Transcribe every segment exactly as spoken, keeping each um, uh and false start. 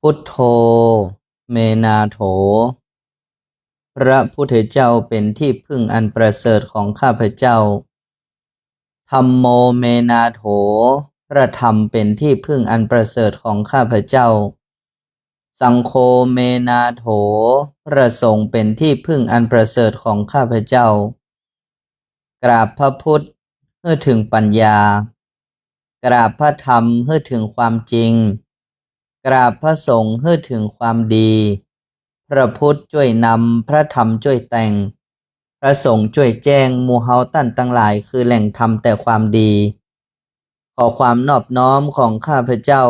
พุทโธ เมนาโถ พระพุทธเจ้าเป็นที่พึ่งอันประเสริฐของข้าพเจ้า ธัมโม เมนาโถ พระธรรมเป็นที่พึ่งอันประเสริฐของข้าพเจ้า สังโฆ เมนาโถ พระสงฆ์เป็นที่พึ่งอันประเสริฐของข้าพเจ้า กราบพระพุทธหื้อถึงปัญญา กราบพระธรรมหื้อถึงความจริง กราบพระสงฆ์หื้อถึงความดี พระพุทธจ้วยนำ พระธรรมจ้วยแต่ง พระสงฆ์จ้วยแจ้ง หมู่เฮาต้านตังหลายคือแหล่งธรรมแต่ความดี ขอความนอบน้อมของข้าพเจ้า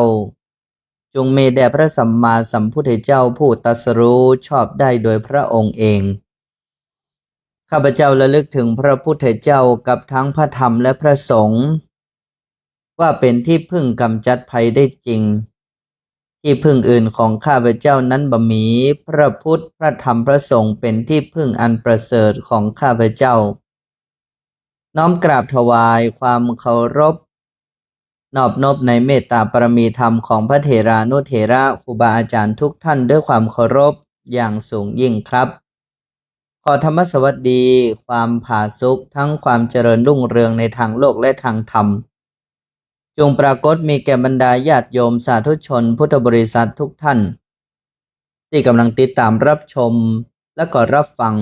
จงมีแด่พระสัมมาสัมพุทธเจ้าผู้ตรัสรู้ชอบได้โดยพระองค์เอง ข้าพเจ้าระลึกถึงพระพุทธเจ้ากับทั้งพระธรรมและพระสงฆ์ ว่าเป็นที่พึ่งกำจัดภัยได้จริง ที่พึ่งอื่นของข้าพเจ้านั้นบ่มี พระพุทธ พระธรรม พระสงฆ์เป็นที่พึ่งอันประเสริฐของข้าพเจ้า น้อมกราบถวายความเคารพ นอบนบในเมตตาบารมีธรรมของพระเถรานุเถระครูบาอาจารย์ทุกท่านด้วยความเคารพอย่างสูงยิ่งครับ ขอธรรมสวัสดี ความผาสุก ทั้งความเจริญรุ่งเรืองในทางโลกและทางธรรม จงปรากฏมีแก่บรรดาญาติโยมสาธุชนพุทธบริษัททุกท่าน ที่กำลังติดตามรับชมและก็รับฟัง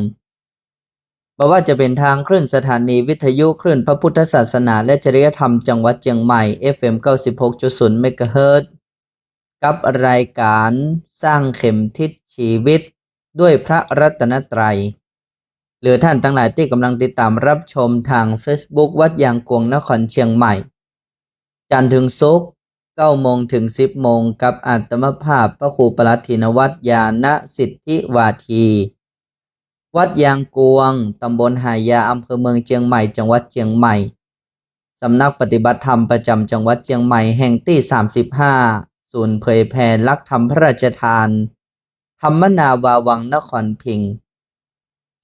บ่ว่าจะเป็นทางคลื่นสถานีวิทยุคลื่นพระพุทธศาสนาและจริยธรรมจังหวัดเชียงใหม่ เอฟเอ็ม เก้าสิบหกจุดศูนย์ เมกะเฮิรตซ์ กับรายการสร้างเข็มทิศชีวิตด้วยพระรัตนตรัย หรือท่านตังหลายที่กำลังติดตามรับชมทางเฟซบุ๊กวัดยางกวงนครเชียงใหม่ จันทร์ถึงศุกร์ เก้าโมงถึงสิบโมง กับอาตมาภาพพระครูปลัดถินวัตร ญาณสิทธิวาที วัดยางกวง ตำบลหายา อำเภอเมืองเชียงใหม่ จังหวัดเชียงใหม่ สำนักปฏิบัติธรรมประจำจังหวัดเชียงใหม่แห่งตี้ สามสิบห้า ศูนย์เผยแผ่หลักธรรมพระราชทาน ธรรมนาวาวัง นครพิงค์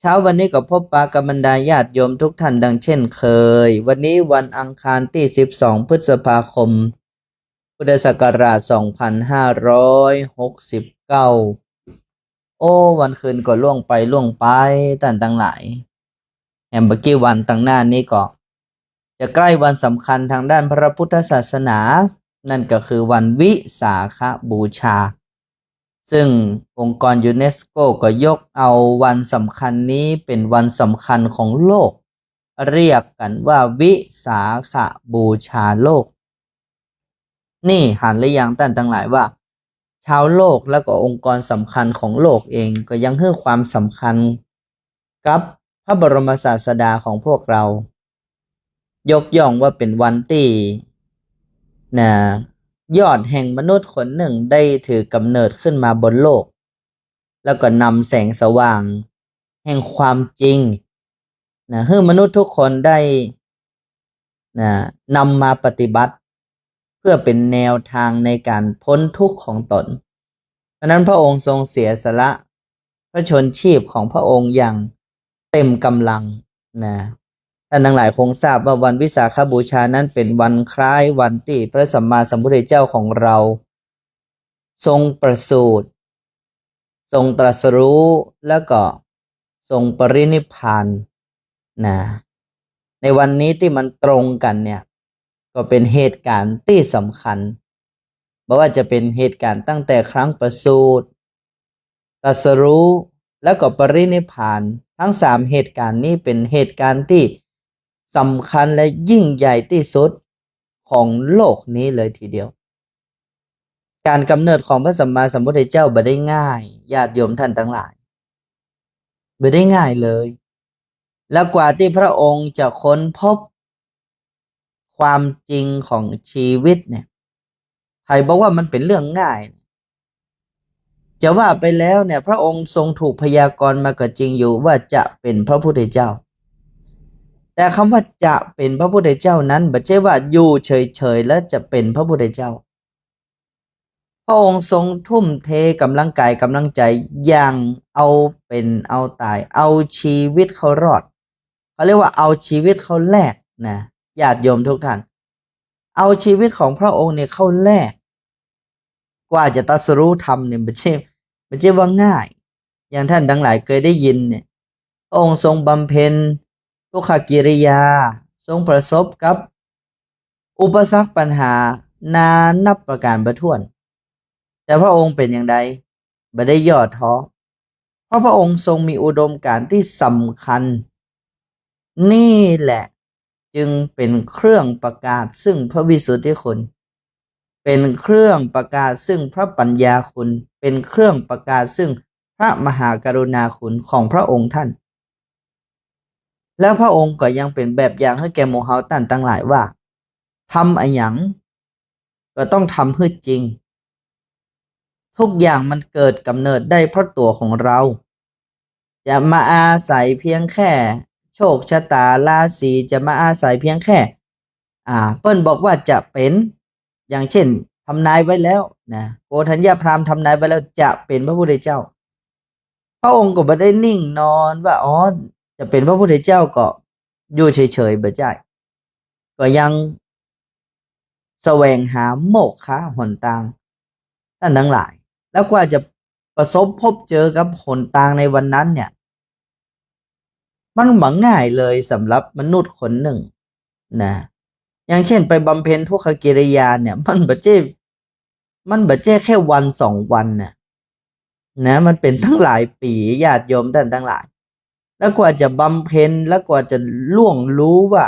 เช้าวันนี้ก็พบปะกับบรรดาญาติโยมทุกท่านดังเช่นเคย วันนี้วันอังคารตี้ สิบสอง พฤษภาคม พุทธศักราช สองพันห้าร้อยหกสิบเก้า โอ้ วันคืนก็ล่วงไปล่วงไป ต้านตังหลาย แหมบ่กี่วันตังหน้านี้ก็จะใกล้วันสำคัญทางด้านพระพุทธศาสนา นั่นก็คือวันวิสาขบูชา ซึ่งองค์กรยูเนสโกก็ยกเอาวันสำคัญนี้เป็นวันสำคัญของโลก เรียกกั๋นว่าวิสาขบูชาโลก นี่หันหรือยังต้านตังหลายว่า ชาวโลกและก็องค์กรสำคัญของโลกเองก็ยังหื้อความสำคัญกับพระบรมศาสดาของพวกเรา ยกย่องว่าเป็นวันตี้ นะ ยอดแห่งมนุษย์คนหนึ่งได้ถือกำเนิดขึ้นมาบนโลก แล้วก็นำแสงสว่างแห่งความจริง นะ หื้อมนุษย์ทุกคนได้ นะ นำมาปฏิบัติ เพื่อเป็นแนวทางในการพ้นทุกข์ของตน เพราะฉะนั้นพระองค์ทรงเสียสละพระชนม์ชีพของพระองค์อย่างเต็มกำลัง นะ ต้านตังหลายคงทราบว่าวันวิสาขบูชานั้นเป็นวันคล้ายวันตี้พระสัมมาสัมพุทธเจ้าของเรา ทรงประสูติ ทรงตรัสรู้ แล้วก็ทรงปรินิพพาน นะ ในวันนี้ตี้มันตรงกั๋นเนี่ย ก็เป็นเหตุการณ์ตี้สำคัญ บ่ว่าจะเป็นเหตุการณ์ตั้งแต่ครั้งประสูติ ตรัสรู้ แล้วก็ปรินิพพาน ทั้งสามเหตุการณ์นี้เป็นเหตุการณ์ตี้สำคัญและยิ่งใหญ่ตี้สุดของโลกนี้เลยทีเดียว การกำเนิดของพระสัมมาสัมพุทธเจ้าบ่ได้ง่าย ญาติโยมต้านตังหลาย บ่ได้ง่ายเลย และกว่าตี้พระองค์จะค้นพบความจริงของชีวิตเนี่ย ใผบอกว่ามันเป็นเรื่องง่าย จะว่าไปแล้วเนี่ย พระองค์ทรงถูกพยากรณ์มาก็จริงอยู่ว่าจะเป็นพระพุทธเจ้า แต่คำว่าจะเป็นพระพุทธเจ้านั้น บ่ใจ้ว่าอยู่เฉยๆ แล้วจะเป็นพระพุทธเจ้า พระองค์ทรงทุ่มเทกำลังกายกำลังใจอย่างเอาเป็นเอาตาย เอาชีวิตเข้ารอด เขาเรียกว่าเอาชีวิตเข้าแลกนะ ญาติโยมทุกท่าน เอาชีวิตของพระองค์เนี่ยเข้าแลก กว่าจะตรัสรู้ธรรมเนี่ย บ่ใจ้ บ่ใจ้ว่าง่าย อย่างต้านตังหลายเกยได้ยินเนี่ย พระองค์ทรงบำเพ็ญทุกขกิริยา ทรงประสบกับอุปสรรคปัญหานานับประก๋านบ่ถ้วน แต่พระองค์เป๋นอย่างใด บ่ได้ย่อท้อ เพราะพระองค์ทรงมีอุดมการณ์ตี้สำคัญ นี่แหละจึงเป๋นเครื่องประกาศซึ่งพระวิสุทธิคุณ เป๋นเครื่องประกาศซึ่งพระปัญญาคุณ เป๋นเครื่องประกาศซึ่งพระมหากรุณาคุณของพระองค์ท่าน แล้วพระองค์ก็ยังเป๋นแบบอย่างหื้อแก่หมู่เฮาต้านตังหลายว่า ทำอะหยัง ก็ต้องทำหื้อจริง ทุกอย่างมันเกิดกำเนิดได้เพราะตั๋วของเรา จะมาอาศัยเพียงแค่โชคชะตาราศี จะมาอาศัยเพียงแค่ อ่า เปิ้นบอกว่าจะเป๋น อย่างเช่น ทำนายไว้แล้วนะ โกณฑัญญพราหมณ์ทำนายไว้แล้วจะเป๋นพระพุทธเจ้า พระองค์ก็บ่ได้นิ่งนอนว่า อ๋อ จะเป๋นพระพุทธเจ้าก็อยู่เฉยๆ บ่ใจ้ ก็ยังแสวงหาโมกขะหนตาง ต้านตังหลาย แล้วกว่าจะประสบพบเจอกับหนตางในวันนั้นเนี่ย มันบ่ง่ายเลยสำหรับมนุษย์คนนึ่งนะ อย่างเช่นไปบำเพ็ญทุกขกิริยาเนี่ย มันบ่ใจ้ มันบ่ใจ้แค่วันสองวันน่ะ นะ มันเป๋นตั้งหลายปี๋ ญาติโยมต้านตังหลาย แล้วกว่าจะบำเพ็ญ แล้วกว่าจะล่วงรู้ว่า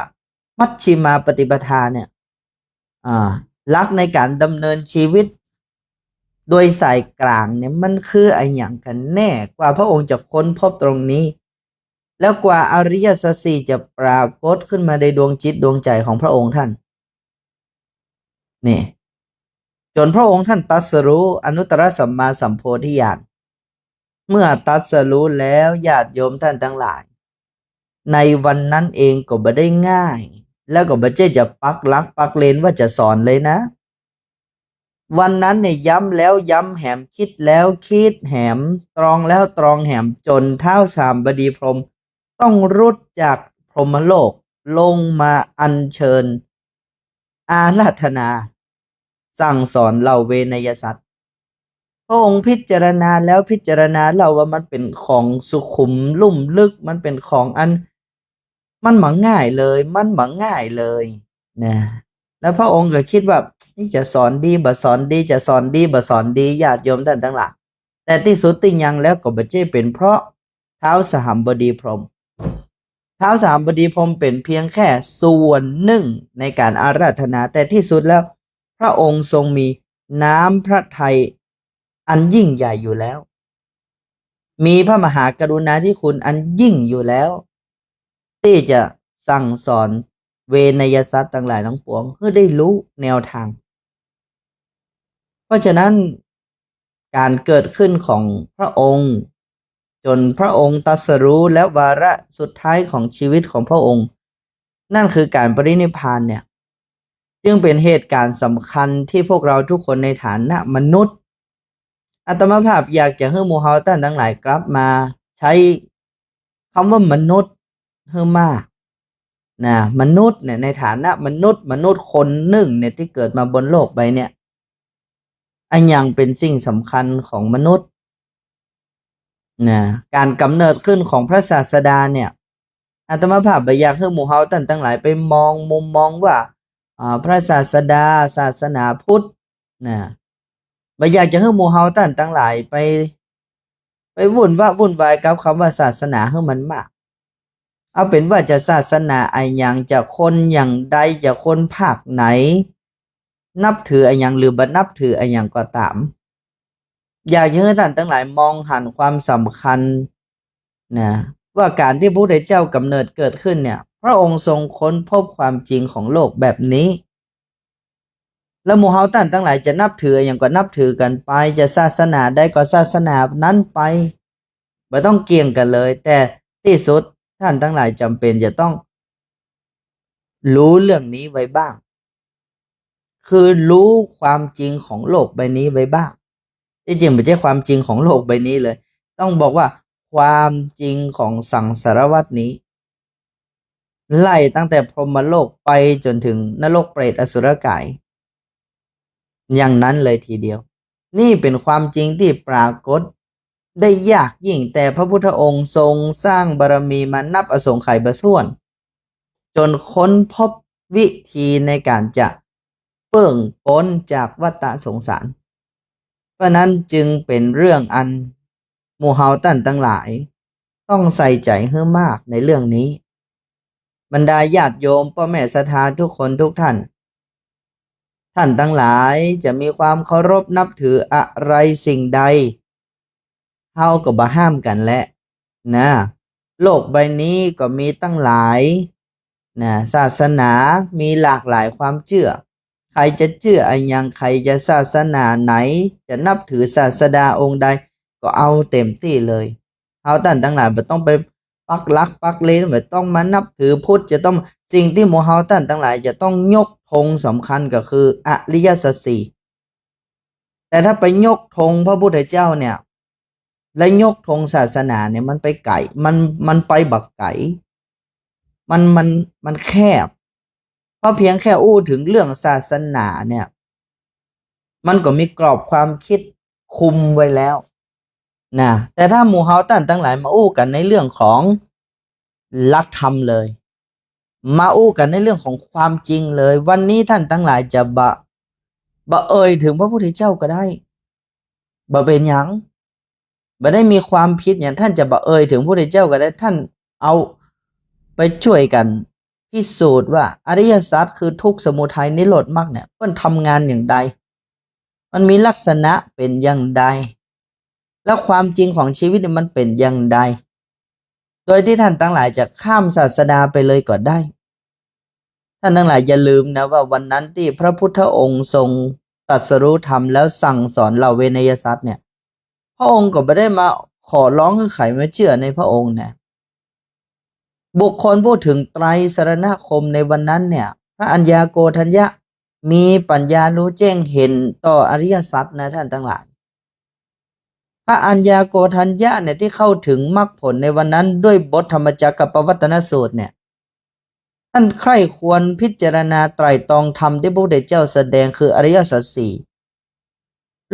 มัชฌิมาปฏิปทาเนี่ย อ่า หลักในการดำเนินชีวิตโดยสายกลางเนี่ย มันคืออะหยังกั๋นแน่ กว่าพระองค์จะค้นพบตรงนี้ แล้วกว่าอริยสัจสี่จะปรากฏขึ้นมาในดวงจิตดวงใจ๋ของพระองค์ท่าน นี่ จ๋นพระองค์ท่านตรัสรู้อนุตตรสัมมาสัมโพธิญาณ เมื่อตรัสรู้แล้ว ญาติโยมต้านตังหลาย ในวันนั้นเองก็บ่ได้ง่าย แล้วก็บ่ใจ้จะปักหลักปักเลนว่าจะสอนเลยนะ วันนั้นเนี่ยย้ำแล้วย้ำแหม คิดแล้วคิดแหม ตรองแล้วตรองแหม จ๋นท้าวสหัมบดีพรหมต้องรุดจากพรหมโลกลงมาอัญเชิญ อาราธนา สั่งสอนเหล่าเวไนยสัตว์ พระองค์พิจารณาแล้วพิจารณาเล่าว่ามันเป๋นของสุขุมลุ่มลึก มันเป๋นของอัน มันบ่ง่ายเลย มันบ่ง่ายเลยนะ แล้วพระองค์ก็คิดว่า นี่จะสอนดีบ่สอนดี จะสอนดีบ่สอนดี ญาติโยมต้านตังหลาย แต่ตี้สุดตี้ยังแล้วก็บ่ใจ้เป๋นเพราะท้าวสหัมบดีพรหม ท้าวสหัมบดีพรหมเป๋นเพียงแค่ส่วนนึ่งในการอาราธนา แต่ตี้สุดแล้วพระองค์ทรงมีน้ำพระทัยอันยิ่งใหญ่อยู่แล้ว มีพระมหากรุณาธิคุณอันยิ่งอยู่แล้ว ตี้จะสั่งสอนเวไนยสัตว์ตังหลายตังปวง หื้อได้ฮู้แนวตาง เพราะฉะนั้น ก๋านเกิดขึ้นของพระองค์ จ๋นพระองค์ตรัสรู้ และวาระสุดท้ายของชีวิตของพระองค์ นั่นคือก๋านปรินิพพานเนี่ย จึงเป๋นเหตุก๋ารณ์สำคัญตี้พวกเราทุกคนในฐานะมนุษย์ อาตมาภาพอยากจะหื้อหมู่เฮาต้านตังหลายกลับมาใจ๊ กำว่ามนุษย์หื้อมากนะ มนุษย์เนี่ย ในฐานะมนุษย์ มนุษย์คนนึ่งเนี่ยตี้เกิดมาบนโลกใบเนี่ย อะหยังเป๋นสิ่งสำคัญของมนุษย์นะ ก๋านกำเนิดขึ้นของพระศาสดาเนี่ย อาตมาภาพบ่อยากหื้อหมู่เฮาต้านตังหลายไปมองมุมมองว่า อ่า พระศาสดา ศาสนาพุทธนะ บ่อยากจะหื้อหมู่เฮาต้านตังหลายไป ไปวุ่นวะวุ่นวายกับกำว่าศาสนาหื้อมันมาก เอาเป๋นว่าจะศาสนาอะหยัง จะคนอย่างใด จะคนภาคไหน นับถืออะหยังหรือบ่นับถืออะหยังก็ต๋าม อยากจะหื้อต้านตังหลายมองหันความสำคัญนะ ว่าก๋านตี้พระพุทธเจ้ากำเนิดเกิดขึ้นเนี่ย พระองค์ทรงค้นพบความจริงของโลกแบบนี้ แล้วหมู่เฮาต้านตังหลายจะนับถืออะหยังก็นับถือกั๋นไป จะศาสนาใดก็ศาสนานั้นไป บ่ต้องเกี่ยงกั๋นเลย แต่ตี้สุดต้านตังหลายจ๋ำเป๋นจะต้องฮู้เรื่องนี้ไว้บ้าง คือฮู้ความจริงของโลกใบนี้ไว้บ้าง ตี้จริงบ่ใจ้ความจริงของโลกใบนี้เลย ต้องบอกว่าความจริงของสังสารวัฏนี้ ไล่ตั้งแต่พรหมโลกไปจ๋นถึงนรกเปรตอสุรกาย อย่างนั้นเลยทีเดียว นี่เป๋นความจริงตี้ปรากฏได้ยากยิ่ง แต่พระพุทธองค์ทรงสร้างบารมีมานับอสงไขยบ่ถ้วน จ๋นค้นพบวิธีในก๋านจะเปิ้งป๊นจากวัฏสงสาร เพราะนั้นจึงเป๋นเรื่องอันหมู่เฮาต้านตังหลาย ต้องใส่ใจ๋หื้อมากในเรื่องนี้ บรรดาญาติโยมป้อแม่ศรัทธาทุกคนทุกท่าน ต้านตังหลายจะมีความเคารพนับถืออะไรสิ่งใด เฮาก็บ่ห้ามกั๋นแหละ นะ โลกใบนี้ก็มีตั้งหลาย นะ ศาสนามีหลากหลายความเจื้อ ใผจะเจื้ออะหยัง ใผจะศาสนาไหน จะนับถือศาสดาองค์ใด ก็เอาเต๋มตี้เลย เฮาต้านตังหลายบ่ต้องไปปักหลักปักเลน บ่ต้องมานับถือพุทธ จะต้อง สิ่งตี้หมู่เฮาต้านตังหลายจะต้องยกธงสำคัญก็คืออริยสัจสี่ แต่ถ้าไปยกธงพระพุทธเจ้าเนี่ย และยกธงศาสนาเนี่ย มันไปไก๋ มัน มันไปบ่ไก๋ มัน มัน มันแคบ เพราะเพียงแค่อู้เถิงเรื่องศาสนาเนี่ย มันก็มีกรอบความคิดคุมไว้แล้ว นะ แต่ถ้าหมู่เฮาต้านตังหลายมาอู้กั๋นในเรื่องของหลักธรรมเลย มาอู้กั๋นในเรื่องของความจริงเลย วันนี้ต้านตังหลายจะบ่ บ่เอ่ยเถิงพระพุทธเจ้าก็ได้ บ่เป๋นหยัง บ่ได้มีความผิดหยัง ต้านจะบ่เอ่ยเถิงพระพุทธเจ้าก็ได้ ต้านเอาไปจ้วยกั๋นพิสูจน์ว่าอริยสัจคือทุกข์ สมุทัย นิโรธ มรรคเนี่ย เปิ้นทำงานอย่างใด มันมีลักษณะเป๋นอย่างใด และความจริงของชีวิตเนี่ยมันเป๋นอย่างใด โดยตี้ต้านตังหลายจะข้ามศาสดาไปเลยก็ได้ ต้านตังหลายอย่าลืมนะว่าวันนั้นตี้พระพุทธองค์ทรงตรัสรู้ธรรมแล้วสั่งสอนเหล่าเวไนยสัตว์เนี่ย พระองค์ก็บ่ได้มาขอร้องหื้อใผมาเจื้อในพระองค์นะ บุคคลผู้เถิงไตรสรณคมน์ในวันนั้นเนี่ย พระอัญญาโกณฑัญญะมีปั๋ญญารู้แจ้งเห็นต่ออริยสัจนะต้านตังหลาย พระอัญญาโกณฑัญญะเนี่ยตี้เข้าเถิงมรรคผลในวันนั้นด้วยบทธรรมจักรกัปปวัตตนสูตรเนี่ย ต้านใคร่ครวญพิจารณาไตร่ตรองธรรมตี้พระพุทธเจ้าแสดงคืออริยสัจสี่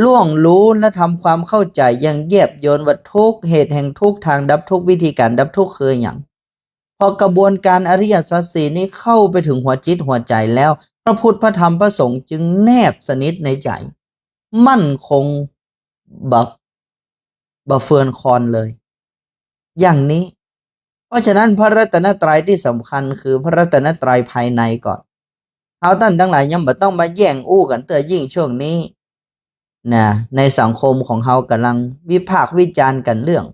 ล่วงรู้และทำความเข้าใจ๋อย่างแยบยลว่าทุกข์ เหตุแห่งทุกข์ ทางดับทุกข์ วิธีก๋านดับทุกข์คือหยัง พอกระบวนการอริยสัจสี่นี้เข้าไปเถิงหัวจิตหัวใจ๋แล้ว พระพุทธ พระธรรม พระสงฆ์จึงแนบสนิทในใจ๋ มั่นคง บ่ บ่เฟือนคลอนเลย อย่างนี้ เพราะฉะนั้นพระรัตนตรัยตี้สำคัญคือพระรัตนตรัยภายในก่อน เฮาต้านตังหลายยังบ่ต้องมาแย่งอู้กั๋นเตื้อ ยิ่งช่วงนี้นะ ในสังคมของเฮาก่ำลังวิพากษ์วิจารณ์กั๋นเรื่อง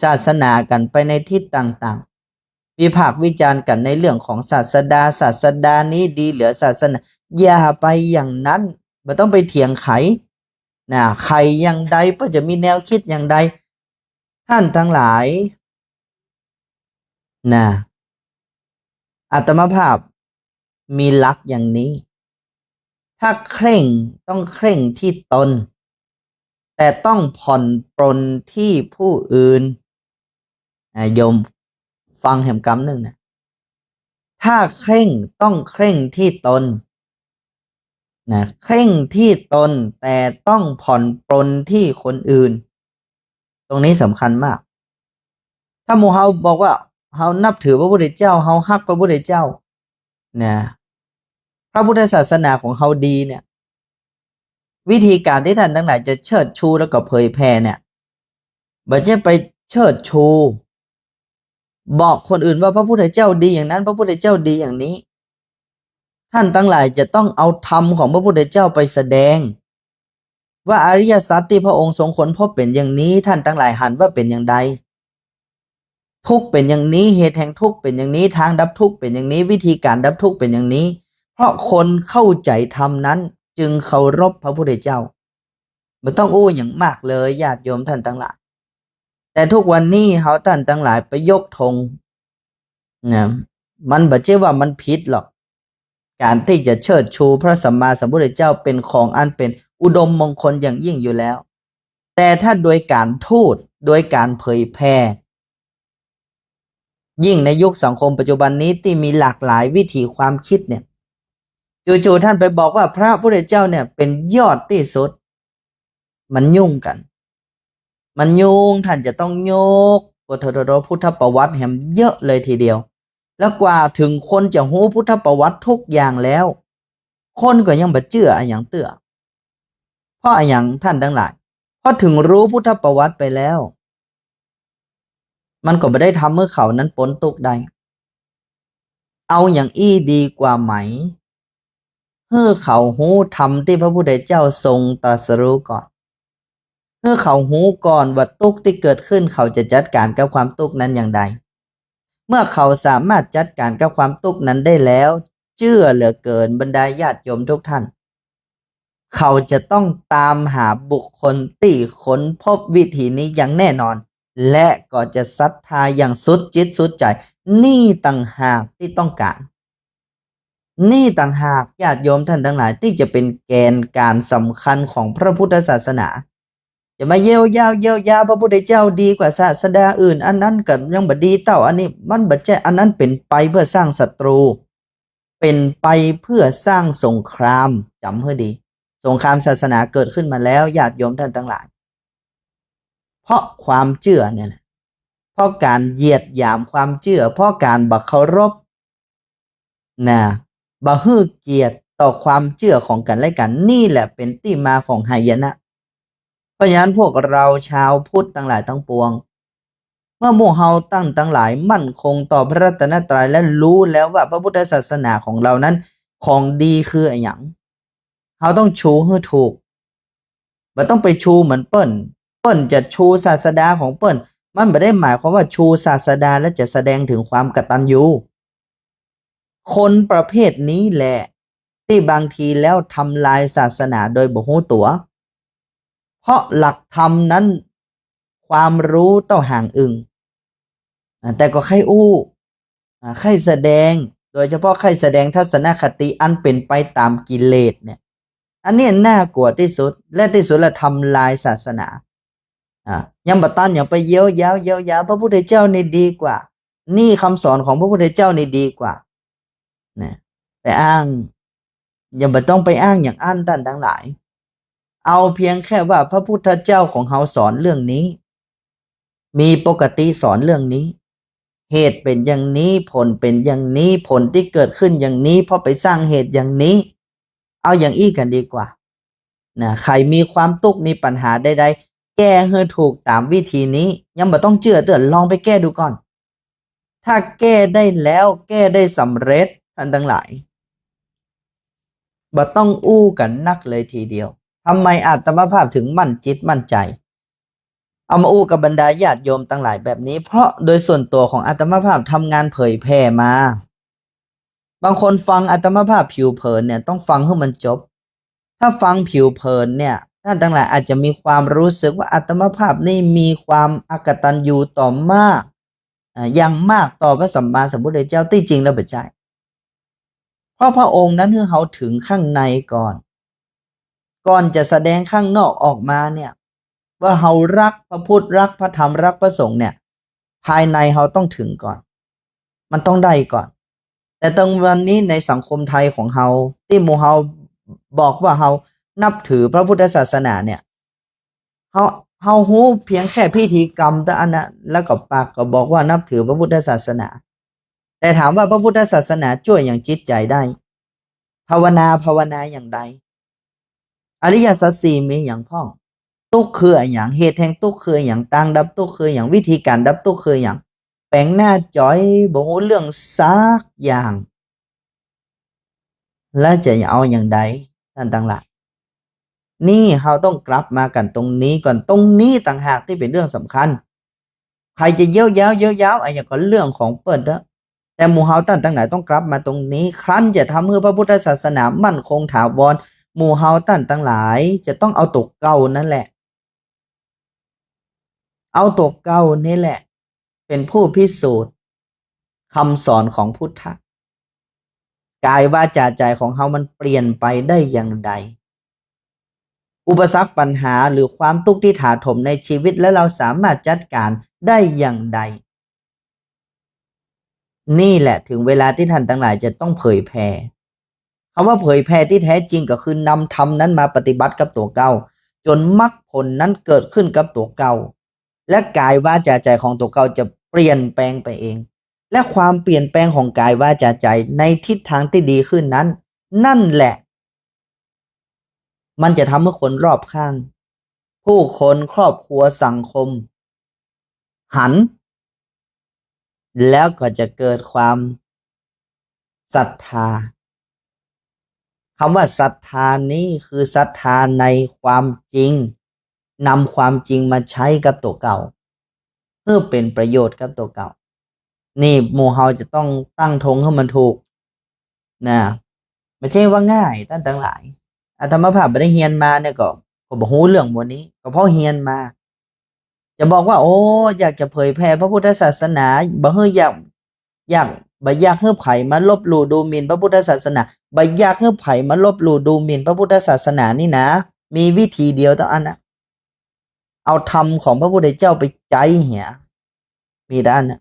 ศาสนากั๋นไปในทิศต่างๆ วิพากษ์วิจารณ์กั๋นในเรื่องของศาสดา ศาสดานี้ดีเหลือศาสนา อย่าไปอย่างนั้น บ่ต้องไปเถียงใผ นะ ใผอย่างใด เปิ้นจะมีแนวคิดอย่างใด ต้านตังหลาย นะ อาตมาภาพมีหลักอย่างนี้ ถ้าเคร่งต้องเคร่งที่ตน แต่ต้องผ่อนปรนที่ผู้อื่น อ่ะ โยมฟังแหมกำนึ่งนะ ถ้าเคร่งต้องเคร่งที่ตน นะ เคร่งที่ตน แต่ต้องผ่อนปรนที่คนอื่น ตรงนี้สำคัญมาก ถ้าหมู่เฮาบอกว่าเฮานับถือพระพุทธเจ้า เฮาฮักพระพุทธเจ้า นะ พระพุทธศาสนาของเฮาดีเนี่ย วิธีก๋านตี้ต้านตังหลายจะเชิดชูแล้วก็เผยแผ่เนี่ย บ่ใจ้ไปเชิดชู บอกคนอื่นว่าพระพุทธเจ้าดีอย่างนั้น พระพุทธเจ้าดีอย่างนี้ ต้านตังหลายจะต้องเอาธรรมของพระพุทธเจ้าไปแสดง ว่าอริยสัจตี้พระองค์ทรงค้นพบเป๋นอย่างนี้ ต้านตังหลายหันว่าเป๋นอย่างใด ทุกข์เป๋นอย่างนี้ เหตุแห่งทุกข์เป๋นอย่างนี้ ทางดับทุกข์เป๋นอย่างนี้ วิธีก๋านดับทุกข์เป๋นอย่างนี้ เพราะคนเข้าใจ๋ธรรมนั้นจึงเคารพพระพุทธเจ้า บ่ต้องอู้หยังมากเลย ญาติโยมต้านตังหลาย แต่ทุกวันนี้เฮาต้านตังหลายไปยกธง นะ มันบ่ใจ้ว่ามันผิดหรอก ก๋านตี้จะเชิดชูพระสัมมาสัมพุทธเจ้าเป๋นของอันเป๋นอุดมมงคลอย่างยิ่งอยู่แล้ว แต่ถ้าโดยก๋านทูต โดยก๋านเผยแผ่ ยิ่งในยุคสังคมปัจจุบันนี้ตี้มีหลากหลายวิถีความคิดเนี่ย จู่ๆ ต้านไปบอกว่าพระพุทธเจ้าเนี่ยเป๋นยอดตี้สุด มันยุ่งกั๋น มันยุ่ง ต้านจะต้องยก โอ้โธ่ๆๆ พุทธประวัติแหมเยอะเลยทีเดียว แล้วกว่าเถิงคนจะฮู้พุทธประวัติทุกอย่างแล้ว คนก็ยังบ่เจื้ออะหยังเตื้อ เพราะอะหยังต้านตังหลาย เพราะเถิงฮู้พุทธประวัติไปแล้ว มันก็บ่ได้ทำหื้อเขานั้นป๊นตุ๊กข์ได้ เอาอย่างอี้ดีกว่าไหม หื้อเขาฮู้ธรรมตี้พระพุทธเจ้าทรงตรัสรู้ก่อน หื้อเขาฮู้ก่อนว่าตุ๊กข์ตี้เกิดขึ้น เขาจะจัดก๋านกับความตุ๊กข์นั้นอย่างใด เมื่อเขาสามารถจัดก๋านกับความตุ๊กข์นั้นได้แล้ว เจื้อเหลือเกินบรรดาญาติโยมทุกท่าน เขาจะต้องตามหาบุคคลตี้ค้นพบวิธีนี้อย่างแน่นอน และก็จะศรัทธาอย่างสุดจิตสุดใจ นี่ต่างหากตี้ต้องก๋าน นี่ต่างหากญาติโยมท่านตังหลาย ตี้จะเป๋นแกนก๋านสำคัญของพระพุทธศาสนา จะมาเยียวเย้าเยียวเย้า พระพุทธเจ้าดีกว่าศาสดาอื่น อันนั้นก็ยังบ่ดีเต้าอันนี้ มันบ่ใจ้ อันนั้นเป๋นไปเพื่อสร้างศัตรู เป๋นไปเพื่อสร้างสงคราม จ๋ำหื้อดี สงครามศาสนาเกิดขึ้นมาแล้ว ญาติโยมท่านตังหลาย เพราะความเจื้อเนี่ยแหละ เพราะก๋านเหยียดหยามความเจื้อ เพราะก๋านบ่เคารพ นะ บ่หื้อเกียรติต่อความเจื้อของกั๋นและกั๋น นี่แหละเป๋นตี้มาของหายนะ เพราะฉะนั้นพวกเราชาวพุทธตังหลายตังปวง เมื่อหมู่เฮาต้านตังหลายมั่นคงต่อพระรัตนตรัยและฮู้แล้วว่าพระพุทธศาสนาของเฮานั้นของดีคืออะหยัง เฮาต้องชูหื้อถูก บ่ต้องไปชูเหมือนเปิ้น เปิ้นจะชูศาสดาของเปิ้น มันบ่ได้หมายความว่าชูศาสดาแล้วจะแสดงเถิงความกตัญญู คนประเภทนี้แหละ ตี้บางทีแล้วทำลายศาสนาโดยบ่ฮู้ตั๋ว เพราะหลักธรรมนั้น ความฮู้เต้าห่างอึ่ง อ่า แต่ก็ใค่อู้ อ่า ใค่แสดง โดยเฉพาะใค่แสดงทัศนคติอันเป๋นไปต๋ามกิเลสเนี่ย อันนี้น่ากลัวตี้สุด และตี้สุดละทำลายศาสนา อ่า ยังบ่ตัน ยังไปเยียวเย้า เยียวเย้า พระพุทธเจ้านี่ดีกว่า นี่คำสอนของพระพุทธเจ้านี่ดีกว่า นะ ไปอ้าง ยังบ่ต้องไปอ้างอย่างอั้นต้านตังหลาย เอาเพียงแค่ว่าพระพุทธเจ้าของเฮาสอนเรื่องนี้ มีปกติสอนเรื่องนี้ เหตุเป๋นอย่างนี้ ผลเป๋นอย่างนี้ ผลตี้เกิดขึ้นอย่างนี้ เพราะไปสร้างเหตุอย่างนี้ เอาอย่างอี้กั๋นดีกว่า นะ ใผมีความตุ๊กข์มีปัญหาใดๆ แก้หื้อถูกต๋ามวิธีนี้ ยังบ่ต้องเจื้อเตื้อ ลองไปแก้ดูก่อน ถ้าแก้ได้แล้ว แก้ได้สำเร็จ ต้านตังหลาย บ่ต้องอู้กั๋นนักเลยทีเดียว ทำไมอาตมาภาพถึงมั่นจิตมั่นใจ เอามาอู้กับบรรดาญาติโยมตังหลายแบบนี้ เพราะโดยส่วนตั๋วของอาตมาภาพทำงานเผยแผ่มา บางคนฟังอาตมาภาพผิวเผินเนี่ย ต้องฟังหื้อมันจบ ถ้าฟังผิวเผินเนี่ย ต้านตังหลายอาจจะมีความฮู้สึกว่าอาตมาภาพนี่มีความอกตัญญูต่อมาก อ่า อย่างมากต่อพระสัมมาสัมพุทธเจ้า ตี้จริงแล้วบ่ใจ้ เพราะพระองค์นั้นหื้อเฮาเถิงข้างในก่อน ก่อนจะแสดงข้างนอกออกมาเนี่ย ว่าเฮาฮักพระพุทธ ฮักพระธรรม ฮักพระสงฆ์เนี่ย ภายในเฮาต้องเถิงก่อน มันต้องได้ก่อน แต่ตรงวันนี้ในสังคมไทยของเฮา ตี้หมู่เฮาบอกว่าเฮานับถือพระพุทธศาสนาเนี่ย เฮา เฮาฮู้เพียงแค่พิธีกรรมเต้าอั้นนะ แล้วก็ปากก็บอกว่านับถือพระพุทธศาสนา แต่ถามว่าพระพุทธศาสนาจ้วยหยังจิตใจ๋ได้ ภาวนา ภาวนาอย่างใด อริยสัจสี่มีหยังพ่อง ตุ๊กข์คืออะหยัง เหตุแห่งตุ๊กข์คืออะหยัง ตางดับตุ๊กข์คืออะหยัง วิธีก๋านดับตุ๊กข์คืออะหยัง แป๋งหน้าจ๋อย บ่ฮู้เรื่องสักอย่าง แล้วจะเอาอย่างใด ต้านตังหลาย นี่เฮาต้องกลับมากั๋นตรงนี้ก่อน ตรงนี้ต่างหากตี้เป๋นเรื่องสำคัญ ใผจะเยียวเย้า เยียวเย้าอะหยังก็เรื่องของเปิ้นเต๊อะ แต่หมู่เฮาต้านตังหลายต้องกลับมาตรงนี้ ครั้นจะทำหื้อพระพุทธศาสนามั่นคงถาวร หมู่เฮาต้านตังหลายจะต้องเอาตั๋วเก่านั่นแหละ เอาตั๋วเก่านี่แหละ เป๋นผู้พิสูจน์คำสอนของพุทธะ ก๋ายวาจ๋าใจ๋ของเฮามันเปลี่ยนไปได้อย่างใด อุปสรรคปัญหาหรือความตุ๊กข์ตี้ถาโถมในชีวิต แล้วเฮาสามารถจัดก๋านได้อย่างใด นี่แหละเถิงเวลาตี้ต้านตังหลายจะต้องเผยแผ่ กำว่าเผยแผ่ตี้แต๊จริงก็คือนำธรรมนั้นมาปฏิบัติกับตั๋วเก่า จนมรรคผลนั้นเกิดขึ้นกับตั๋วเก่า และกายวาจาใจของตั๋วเก่าจะเปลี่ยนแปลงไปเอง และความเปลี่ยนแปลงของกายวาจาใจในทิศทางที่ดีขึ้นนั้น นั่นแหละ มันจะทำให้คนรอบข้าง ผู้คน ครอบครัว สังคม หัน แล้วก็จะเกิดความศรัทธา คำว่าศรัทธานี้คือศรัทธาในความจริง นำความจริงมาใช้กับตั๋วเก่า เพื่อเป็นประโยชน์กับตั๋วเก่า นี่หมู่เฮาจะต้องตั้งธงหื้อมันถูก นะ บ่ใจ้ว่าง่ายต้านตังหลาย อาตมาภาพบ่ได้เฮียนมาเนี่ยก็ ก็บ่ฮู้เรื่องหมวดนี้ ก็เพราะเฮียนมา จะบอกว่า โอ้ อยากจะเผยแผ่พระพุทธศาสนา บ่หื้ออยาก อยาก บ่อยากหื้อใผมาลบหลู่ดูหมิ่นพระพุทธศาสนา บ่อยากหื้อใผมาลบหลู่ดูหมิ่นพระพุทธศาสนานี่นะ มีวิธีเดียวเต้าอั้นนะ เอาธรรมของพระพุทธเจ้าไปใจ๊เหีย มีเต้าอั้นนะ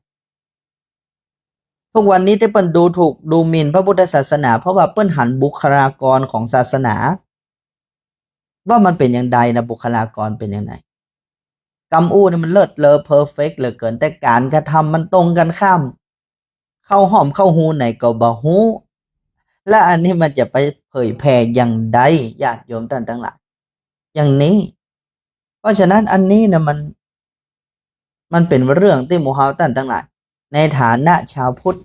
ทุกวันนี้ตี้เปิ้นดูถูกดูหมิ่นพระพุทธศาสนา เพราะว่าเปิ้นหันบุคลากรของศาสนา ว่ามันเป๋นอย่างใดนะ บุคลากรเป๋นอย่างใด กำอู้นี่มันเลิศเลอเพอร์เฟกต์เหลือเกิน แต่ก๋านกระทำมันตรงกันข้าม เข้าฮ่อมเข้าฮูไหนก็บ่ฮู้ และอันนี้มันจะไปเผยแผ่อย่างใด ญาติโยมต้านตังหลาย อย่างนี้ เพราะฉะนั้นอันนี้นะมัน มันเป๋นเรื่องตี้หมู่เฮาต้านตังหลาย ในฐานะชาวพุทธ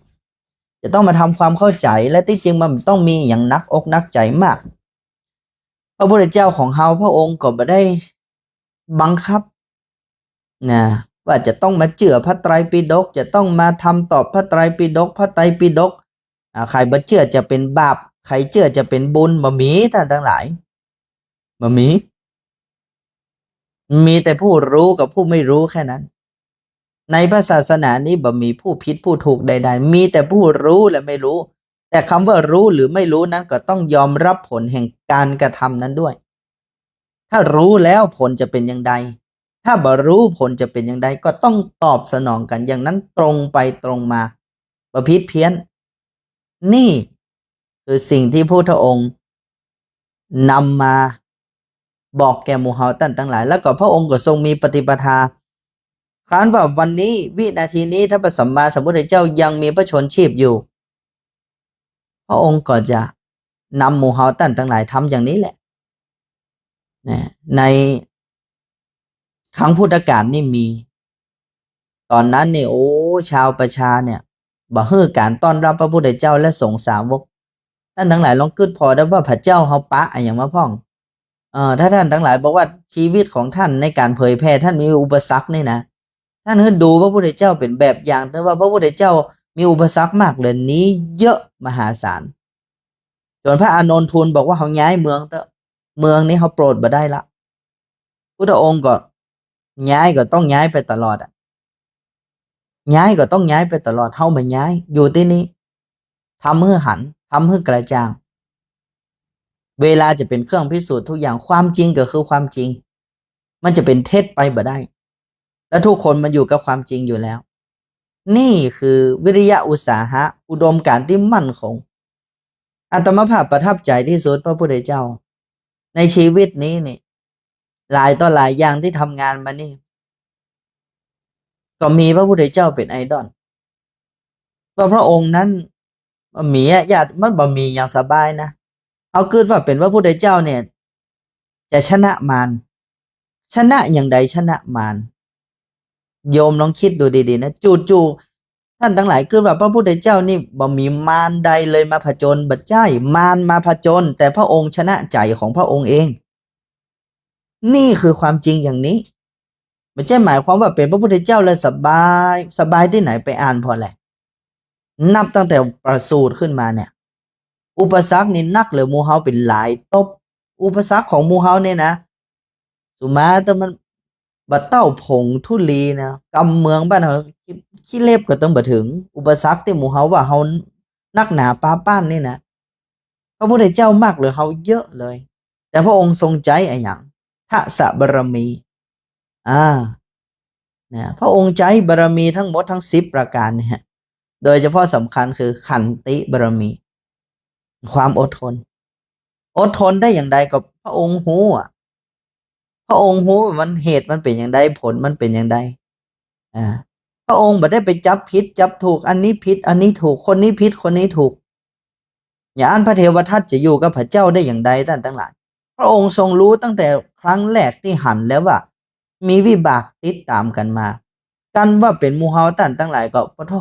จะต้องมาทำความเข้าใจ๋ และตี้จริงมันต้องมีอะหยังหนักอกหนักใจ๋มาก พระพุทธเจ้าของเฮาพระองค์ก็บ่ได้บังคับ นะ ว่าจะต้องมาเจื้อพระไตรปิฎก จะต้องมาทำตอบพระไตรปิฎก พระไตรปิฎก อ่า ใผบ่เจื้อจะเป๋นบาป ใผเจื้อจะเป๋นบุญ บ่มีต้านตังหลาย บ่มี มีแต่ผู้รู้กับผู้ไม่รู้แค่นั้น ในพระศาสนานี้บ่มีผู้ผิดผู้ถูกใดๆ มีแต่ผู้รู้และไม่รู้ แต่คำว่ารู้หรือไม่รู้นั้นก็ต้องยอมรับผลแห่งการกระทำนั้นด้วย ถ้ารู้แล้วผลจะเป๋นอย่างใด ถ้าบ่รู้ผลจะเป๋นอย่างใด ก็ต้องตอบสนองกั๋นอย่างนั้นตรงไปตรงมา บ่ผิดเพี้ยน นี่คือสิ่งที่พุทธองค์นำมาบอกแก่หมู่เฮาต้านตังหลาย แล้วก็พระองค์ก็ทรงมีปฏิปทา ครั้นว่าวันนี้วินาทีนี้ถ้าพระสัมมาสัมพุทธเจ้ายังมีพระชนม์ชีพอยู่ พระองค์ก็จะนำหมู่เฮาต้านตังหลายทำอย่างนี้แหละ นะ ในครั้งพุทธกาลนี่มี ต๋อนนั้นนี่ โอ้ ชาวประชาเนี่ย บ่หื้อก๋านต้อนรับพระพุทธเจ้าและสงฆ์สาวก ต้านตังหลายลองกึ๊ดผ่อได้ว่าพระเจ้าเฮาปะอะหยังมาพ่อง เอ่อ ถ้าต้านตังหลายบอกว่าชีวิตของต้านในก๋านเผยแผ่ต้านมีอุปสรรคนี่นะ ต้านหื้อดูพระพุทธเจ้าเป๋นแบบอย่าง แต่ว่าพระพุทธเจ้ามีอุปสรรคมากเลย หนีเยอะมหาศาล จนพระอานนท์ทูลบอกว่า เฮาย้ายเมืองเต๊อะ เมืองนี้เฮาโปรดบ่ได้ละ พุทธองค์ก็ย้าย ก็ต้องย้ายไปตลอดอะ ย้ายก็ต้องย้ายไปตลอด เฮาบ่ย้าย อยู่ตี้นี่ ทำหื้อหัน ทำหื้อกระจ่าง เวลาจะเป๋นเครื่องพิสูจน์ทุกอย่าง ความจริงก็คือความจริง มันจะเป๋นเท็จไปบ่ได้ และทุกคนมันอยู่กับความจริงอยู่แล้ว นี่คือวิริยะอุตสาหะ อุดมการณ์ตี้มั่นคง อาตมาภาพประทับใจ๋ตี้สุดพระพุทธเจ้า ในชีวิตนี้นี่ หลายต่อหลายอย่างตี้ทำงานมานี่ ก็มีพระพุทธเจ้าเป๋นไอดอล ว่าพระองค์นั้นบ่มีอะ ญาติ มันบ่มีอย่างสบายนะ เฮากึ๊ดว่าเป๋นพระพุทธเจ้าเนี่ย จะชนะมาร ชนะอย่างใดชนะมาร โยมลองกึ๊ดดูดีๆ นะ จู่ๆ ต้านตังหลายกึ๊ดว่าพระพุทธเจ้านี่บ่มีมารใดเลยมาผจญ บ่ใจ้ มารมาผจญ แต่พระองค์ชนะใจ๋ของพระองค์เอง นี่คือความจริงอย่างนี้ บ่ใจ้หมายความว่าเป๋นพระพุทธเจ้าแล้วสบาย สบายตี้ไหน ไปอ่านผ่อแหละ นับตั้งแต่ประสูติขึ้นมาเนี่ย อุปสรรคนี่หนักเหลือหมู่เฮาเป๋นหลายต๊บ อุปสรรคของหมู่เฮาเนี่ยนะ สุมาเต๊อะ มันบ่เต้าผงธุลีนะ กำเมืองบ้านเฮา ขี้ ขี้เล็บก็เติมบ่เถิง อุปสรรคตี้หมู่เฮาว่าเฮานักหนาปาป้านนี่นะ พระพุทธเจ้ามากเหลือเฮาเยอะเลย แต่พระองค์ทรงใจ๊อะหยัง ทศบารมี อ่า เนี่ย พระองค์ใจ๊บารมีทั้งหมดทั้งสิบประการเนี่ย โดยเฉพาะสำคัญคือขันติบารมี ความอดทน อดทนได้อย่างใด ก็พระองค์ฮู้อะ พระองค์ฮู้ว่ามันเหตุมันเป๋นอย่างใด ผลมันเป๋นอย่างใด อ่า พระองค์บ่ได้ไปจับผิดจับถูก อันนี้ผิด อันนี้ถูก คนนี้ผิด คนนี้ถูก อย่างอั้นพระเทวทัตจะอยู่กับพระเจ้าได้อย่างใดต้านตังหลาย พระองค์ทรงฮู้ตั้งแต่ครั้งแรกตี้หันแล้วว่า มีวิบากติดต๋ามกั๋นมา กันว่าเป๋นหมู่เฮาต้านตังหลายก็ ปะโธ่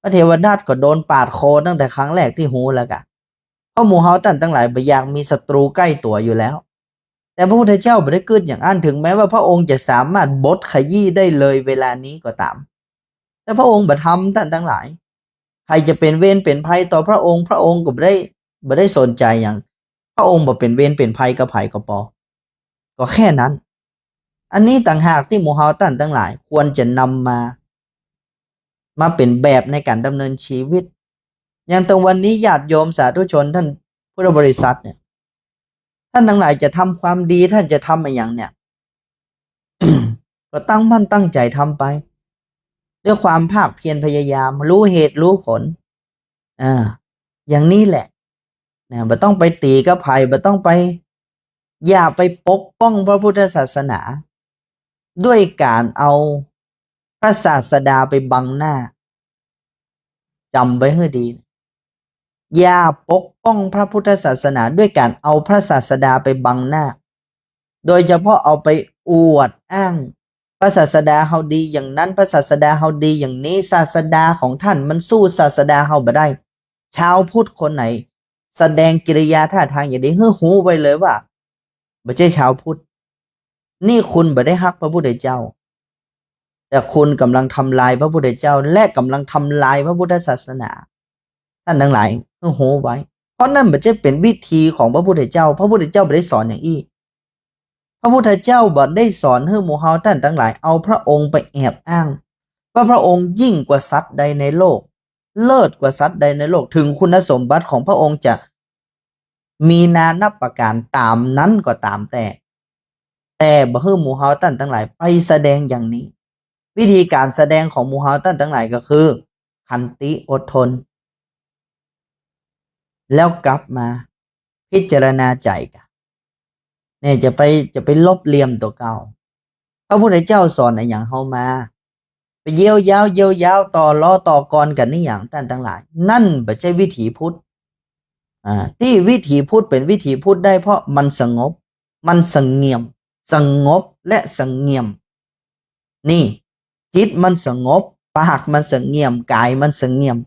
พระเทวทัตก็โดนปาดคอตั้งแต่ครั้งแรกตี้ฮู้แล้วกะ เพราะหมู่เฮาต้านตังหลายบ่อยากมีศัตรูใก้ตั๋วอยู่แล้ว แต่พระพุทธเจ้าบ่ได้กึ๊ดอย่างอั้น ถึงแม้ว่าพระองค์จะสามารถบดขยี้ได้เลยเวลานี้ก็ต๋าม แต่พระองค์บ่ทำต้านตังหลาย ใผจะเป๋นเวรเป๋นภัยต่อพระองค์ พระองค์ก็บ่ได้ บ่ได้สนใจ๋หยัง พระองค์บ่เป๋นเวรเป๋นภัยกับใผก็ปอ ก็แค่นั้น อันนี้ต่างหากตี้หมู่เฮาต้านตังหลายควรจะนำมา มาเป๋นแบบในก๋านดำเนินชีวิต อย่างตะวันนี้ญาติโยมสาธุชนต้านพุทธบริษัทเนี่ย ต้านตังหลายจะทำความดี ต้านจะทำอะหยังเนี่ย ก็ตั้งมั่นตั้งใจ๋ทำไป ด้วยความภาคเพียรพยายาม ฮู้เหตุฮู้ผล อ่า อย่างนี้แหละ นะ บ่ต้องไปตี๋กับใผ บ่ต้องไป อย่าไปปกป้องพระพุทธศาสนา ด้วยก๋านเอาพระศาสดาไปบังหน้า จ๋ำไว้หื้อดี อย่าปกป้องพระพุทธศาสนาด้วยก๋านเอาพระศาสดาไปบังหน้า โดยเฉพาะเอาไปอวดอ้าง พระศาสดาเฮาดีอย่างนั้น พระศาสดาเฮาดีอย่างนี้ ศาสดาของต้านมันสู้ศาสดาเฮาบ่ได้ ชาวพุทธคนไหน แสดงกิริยาท่าทางอย่างนี้ หื้อฮู้ไว้เลยว่า บ่ใจ้ชาวพุทธ นี่คุณบ่ได้ฮักพระพุทธเจ้า แต่คุณก๋ำลังทำลายพระพุทธเจ้า และก๋ำลังทำลายพระพุทธศาสนา ต้านตังหลาย หื้อฮู้ไว้ เพราะนั่นบ่ใจ้เป๋นวิธีของพระพุทธเจ้า พระพุทธเจ้าบ่ได้สอนอย่างอี้ พระพุทธเจ้าบ่ได้สอนหื้อหมู่เฮาต้านตังหลายเอาพระองค์ไปแอบอ้าง ว่าพระองค์ยิ่งกว่าสัตว์ใดในโลก เลิศกว่าสัตว์ใดในโลก ถึงคุณสมบัติของพระองค์จะมีนานับประก๋านต๋ามนั้นก็ต๋ามแต่ แต่บ่หื้อหมู่เฮาต้านตังหลายไปแสดงอย่างนี้ วิธีก๋านแสดงของหมู่เฮาต้านตังหลายก็คือ ขันติอดทน แล้วกลับมาพิจารณาใจ๋กะ เนี่ยจะไป จะไปลบเหลี่ยมตั๋วเก่า พระพุทธเจ้าสอนอะหยังเฮามา ไปเยี้ยวยาว เยี้ยวยาว ต่อล้อต่อกรกั๋นนี่หยังต้านตังหลาย นั่นบ่ใจ้วิถีพุทธ อ่า ตี้วิถีพุทธเป๋นวิถีพุทธได้เพราะมันสงบ มันสงเงียม สงบและสงเงียม นี่ จิตมันสงบ ปากมันสงเงียม ก๋ายมันสงเงียม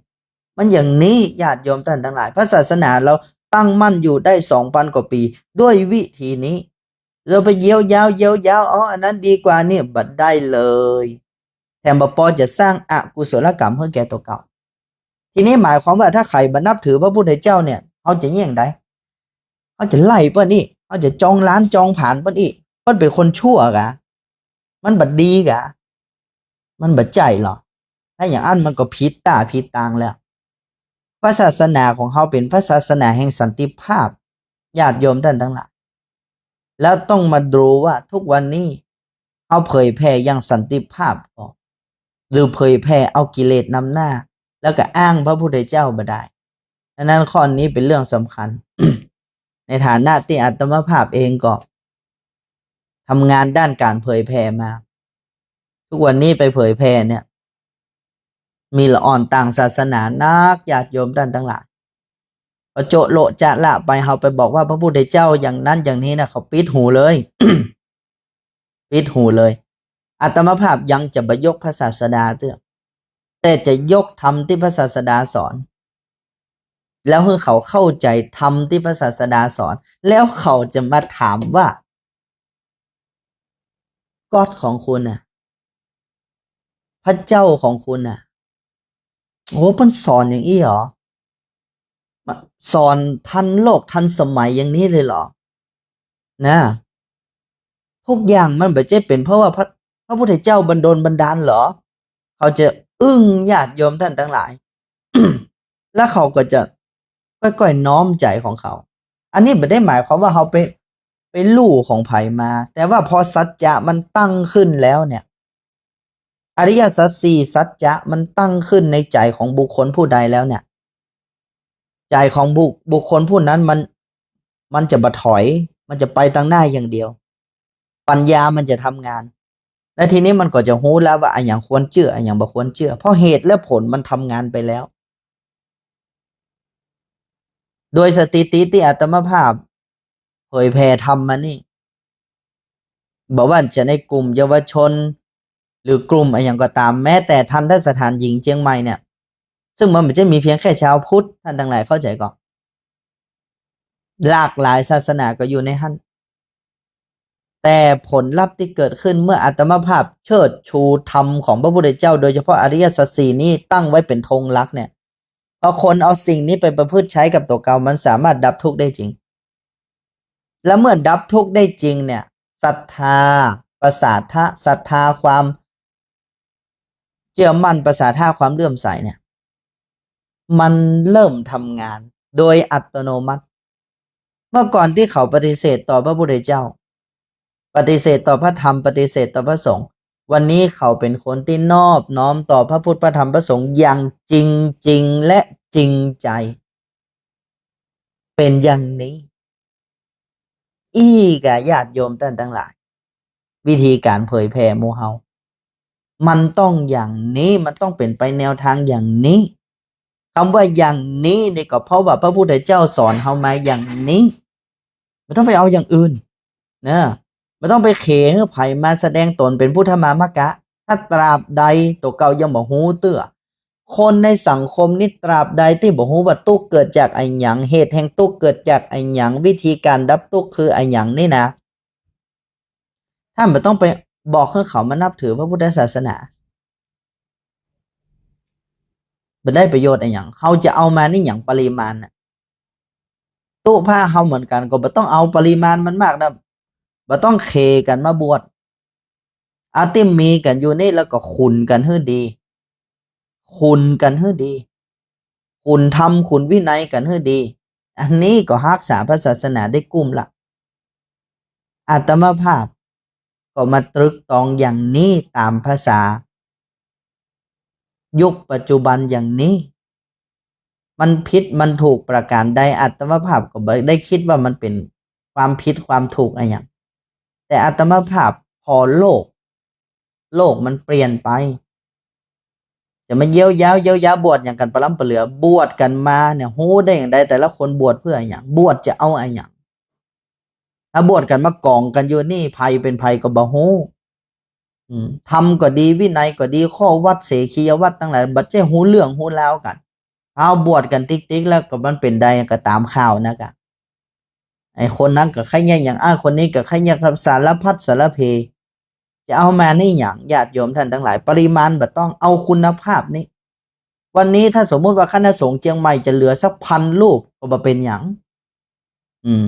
มันอย่างนี้ ญาติโยมต้านตังหลาย พระศาสนาเฮาตั้งมั่นอยู่ได้สองปันกว่าปี๋ ด้วยวิธีนี้ เฮาไปเยี้ยวยาว เยี้ยวยาว อ๋อ อันนั้นดีกว่านี่ บ่ได้เลย แถมบ่ปอจะสร้างอกุศลกรรมหื้อแก่ตั๋วเก่า ทีนี้หมายความว่าถ้าใผบ่นับถือพระพุทธเจ้าเนี่ย เฮาจะเยียะใด เฮาจะไล่เปิ้นอี้ เฮาจะจองล้างจองผลาญเปิ้นอี้ เปิ้นเป๋นคนชั่วกา มันบ่ดีกา มันบ่ใจ้หรอ ถ้าอย่างอั้นมันก็ผิดต้าผิดตางแล้ว พระศาสนาของเฮาเป๋นพระศาสนาแห่งสันติภาพ ญาติโยมต้านตังหลาย แล้วต้องมาดูว่าทุกวันนี้เฮาเผยแผ่อย่างสันติภาพก่อ หรือเผยแผ่เอากิเลสนำหน้า แล้วก็อ้างพระพุทธเจ้าบ่ได้ ฉะนั้นข้อนี้เป๋นเรื่องสำคัญ ในฐานะตี้อาตมาภาพเองก็ทำงานด้านก๋านเผยแผ่มา ทุกวันนี้ไปเผยแผ่เนี่ย มีละอ่อนต่างศาสนานัก ญาติโยมต้านตังหลาย ปะโจะโละจะละไป เฮาไปบอกว่าพระพุทธเจ้าอย่างนั้นอย่างนี้นะ เขาปิดหูเลย ปิดหูเลย อาตมาภาพยังจะบ่ยกพระศาสดาเตื้อ แต่จะยกธรรมตี้พระศาสดาสอน แล้วหื้อเขาเข้าใจ๋ธรรมตี้พระศาสดาสอน แล้วเขาจะมาถามว่า ก็อดของคุณน่ะ พระเจ้าของคุณน่ะ โอ้ เปิ้นสอนอย่างอี้หรอ มาสอนทันโลกทันสมัยอย่างนี้เลยหรอ นะ ทุกอย่างมันบ่ใจ้เป๋นเพราะว่าพระ พระพุทธเจ้าบันดลบันดาลหรอ เขาจะอึ้ง ญาติโยมต้านตังหลาย แล้วเขาก็จะก้อยๆ น้อมใจ๋ของเขา อันนี้บ่ได้หมายความว่าเฮาไป ไปลู่ของใผมา แต่ว่าพอสัจจะมันตั้งขึ้นแล้วเนี่ย อริยสัจสี่สัจจะมันตั้งขึ้นในใจ๋ของบุคคลผู้ใดแล้วเนี่ย ใจ๋ของบุค- บุคคลผู้นั้นมัน มันจะบ่ถอย มันจะไปตังหน้าอย่างเดียว ปัญญามันจะทำงาน และทีนี้มันก็จะฮู้แล้วว่าอะหยังควรเจื้อ อะหยังบ่ควรเจื้อ เพราะเหตุและผลมันทำงานไปแล้ว โดยสถิติตี้อาตมาภาพเผยแผ่ธรรมมานี่ บ่ว่าจะในกลุ่มเยาวชน หรือกลุ่มอะหยังก็ต๋าม แม้แต่ทัณฑสถานหญิงเจียงใหม่เนี่ย ซึ่งมันบ่ใจ้มีเพียงแค่ชาวพุทธ ท่านตังหลายเข้าใจ๋ก่อ หลากหลายศาสนาก็อยู่ในหั้น แต่ผลลัพธ์ตี้เกิดขึ้นเมื่ออาตมาภาพเชิดชูธรรมของพระพุทธเจ้า โดยเฉพาะอริยสัจสี่นี้ตั้งไว้เป๋นธงหลักเนี่ย พอคนเอาสิ่งนี้ไปประพฤติใจ๊กับตั๋วเก่า มันสามารถดับทุกข์ได้จริง และเมื่อดับทุกข์ได้จริงเนี่ย ศรัทธา ประสาทะ ศรัทธา ความเจื้อมั่น ประสาทะ ความเลื่อมใสเนี่ย มันเริ่มทำงานโดยอัตโนมัติ เมื่อก่อนตี้เขาปฏิเสธต่อพระพุทธเจ้า ปฏิเสธต่อพระธรรม ปฏิเสธต่อพระสงฆ์ วันนี้เขาเป๋นคนตี้นอบน้อมต่อพระพุทธ พระธรรม พระสงฆ์อย่างจริงๆ และจริงใจ เป๋นอย่างนี้ อี้ก่ะญาติโยมต้านตังหลาย วิธีก๋านเผยแผ่หมู่เฮา มันต้องอย่างนี้ มันต้องเป๋นไปแนวตางอย่างนี้ กำว่าอย่างนี้นี่ก็เพราะว่าพระพุทธเจ้าสอนเฮามาอย่างนี้ บ่ต้องไปเอาอย่างอื่น นะ บ่ต้องไปเขหื้อใผมาแสดงต๋นเป๋นพุทธมามกะ ถ้าตราบใดตั๋วเก่ายังบ่ฮู้เตื้อ คนในสังคมนี้ตราบใดตี้บ่ฮู้ว่าตุ๊กข์เกิดจากอะหยัง เหตุแห่งตุ๊กข์เกิดจากอะหยัง วิธีก๋านดับตุ๊กข์คืออะหยังนี่นะ ต้านบ่ต้องไปบอกหื้อเขามานับถือพระพุทธศาสนา บ่ได้ประโยชน์อะหยัง เฮาจะเอามานี่หยัง ปริมาณน่ะ ตุ๊พระเฮาเหมือนกั๋น ก็บ่ต้องเอาปริมาณมันมากนะ บ่ต้องเขกั๋นมาบวช อาตี้มีกั๋นอยู่นี่แล้วก็ขุนกั๋นหื้อดี ขุนกั๋นหื้อดี ขุนธรรมขุนวินัยกั๋นหื้อดี อันนี้ก็ฮักษาพระศาสนาได้กุ้มละ อาตมาภาพก็มาตรึกตรองอย่างนี้ต๋ามภาษายุคปัจจุบันอย่างนี้ มันผิดมันถูกประก๋านใด อาตมาภาพก็บ่ได้กึ๊ดว่ามันเป๋นความผิดความถูกอะหยัง แต่อาตมาภาพผ่อโลก โลกมันเปลี่ยนไป จะมาเยียวยาว เยียวยาว บวชหยังกั๋นปะล้ำปะเหลือ บวชกั๋นมาเนี่ย ฮู้ได้อย่างใดแต่ละคนบวชเปื้ออะหยัง บวชจะเอาอะหยัง ถ้าบวชกั๋นมากองกั๋นอยู่นี่ ใผเป๋นใผก็บ่ฮู้ อืม ธรรมก็ดี วินัยก็ดี ข้อวัตร เสขียวัตรตังหลาย บ่ใจ้ฮู้เรื่องฮู้ราวกั๋น เฮาบวชกั๋นติ๊กๆ แล้วก็มันเป๋นใดก็ต๋ามข่าวนะกะ ไอ้คนนั้นก็ใค่เยียะอย่างอั้น คนนี้ก็ใค่เยียะครับ สารพัดสารเพ จะเอามานี่หยัง ญาติโยมต้านตังหลาย ปริมาณบ่ต้อง เอาคุณภาพนี่ วันนี้ถ้าสมมุติว่าคณะสงฆ์เจียงใหม่จะเหลือสักพันรูปก็บ่เป๋นหยัง อืม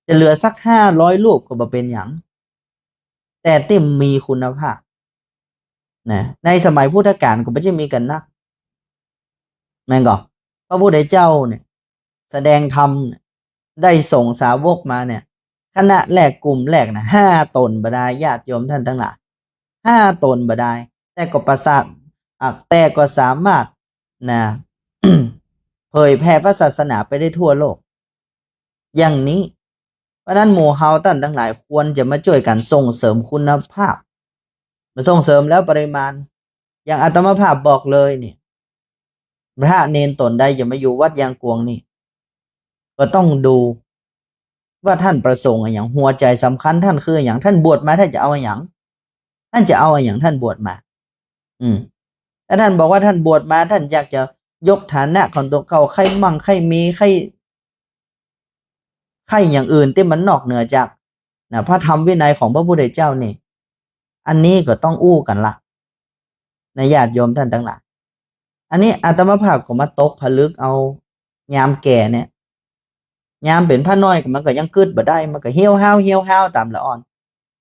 จะเหลือสักห้าร้อยรูปก็บ่เป๋นหยัง แต่ตี้มีคุณภาพ นะ ในสมัยพุทธกาลก็บ่ใจ้มีกั๋นนัก แม่นก่อ พระพุทธเจ้าเนี่ย แสดงธรรมเนี่ย ได้ส่งสาวกมาเนี่ย คณะแรกกลุ่มแรกนะ ห้าต๋นบ่ดาย ญาติโยมต้านตังหลาย ห้าต๋นบ่ดาย แต่ก็ประสาท อ่ะ แต่ก็สามารถ นะ เผยแผ่พระศาสนาไปได้ทั่วโลก อย่างนี้ เพราะฉะนั้นหมู่เฮาต้านตังหลายควรจะมาจ้วยกั๋นส่งเสริมคุณภาพ มาส่งเสริมแล้วปริมาณ อย่างอาตมาภาพบอกเลยเนี่ย พระเณรต๋นใดจะมาอยู่วัดยางกวงนี่ ก็ต้องดูว่าต้านประสงค์อะหยัง หัวใจ๋สำคัญต้านคืออะหยัง ต้านบวชมาต้านจะเอาอะหยัง ต้านจะเอาอะหยัง ต้านบวชมา อืม ถ้าต้านบอกว่าต้านบวชมา ต้านอยากจะยกฐานะของตั๋วเก่า ใค่มั่ง ใค่มี ใค่ ใค่อย่างอื่นตี้มันนอกเหนือจาก นะ พระธรรมวินัยของพระพุทธเจ้านี่ อันนี้ก็ต้องอู้กั๋นละ นะ ญาติโยมต้านตังหลาย อันนี้อาตมาภาพก็มาตกผลึกเอา ยามแก่เนี่ย ยามเป๋นพระน้อยมันก็ยังกึ๊ดบ่ได้ มันก็เหี่ยวห้าว เหี่ยวห้าวต๋ามละอ่อน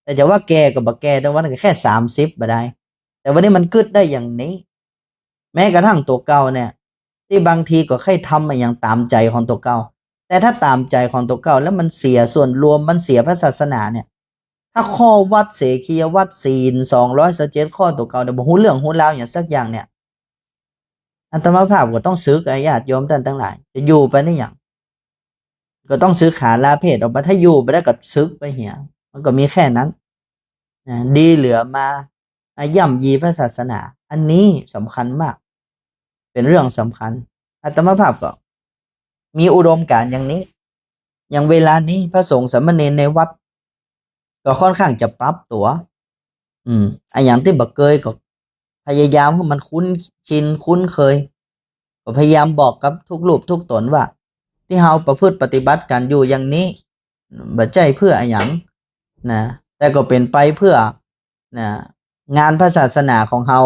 แต่จะว่าแก่ก็บ่แก่ แต่ว่าก็แค่สามสิบบ่ได้ แต่วันนี้มันกึ๊ดได้อย่างนี้ แม้กระทั่งตั๋วเก่าเนี่ย ตี้บางทีก็ใค่ทำอะหยังต๋ามใจ๋ของตั๋วเก่า แต่ถ้าต๋ามใจ๋ของตั๋วเก่าแล้วมันเสียส่วนรวม มันเสียพระศาสนาเนี่ย ถ้าข้อวัตร เสขียวัตร ศีลสองร้อยซาวเจ็ดข้อตั๋วเก่าเนี่ย บ่ฮู้เรื่องฮู้ราวอะหยังสักอย่างเนี่ย อาตมาภาพก็ต้องสึก ญาติโยมต้านตังหลาย จะอยู่ไปได้หยัง ก็ต้องสึกขาลาเพศออกไป ถ้าอยู่บ่ได้ก็สึกไปเหีย มันก็มีแค่นั้น นะ ดีเหลือมา อ่ะ ย่ำยีพระศาสนา อันนี้สำคัญมาก เป๋นเรื่องสำคัญ อาตมาภาพก็มีอุดมการณ์อย่างนี้ อย่างเวลานี้พระสงฆ์สามเณรในวัด ก็ค่อนข้างจะปรับตั๋ว อืม อะหยังตี้บ่เกยก็พยายามหื้อมันคุ้นชินคุ้นเคย ก็พยายามบอกกับทุกรูปทุกต๋นว่า ตี้เฮาประพฤติปฏิบัติกั๋นอยู่อย่างนี้ บ่ใจ้เปื้ออะหยังนะ แต่ก็เป๋นไปเปื้อ นะ งานพระศาสนาของเฮา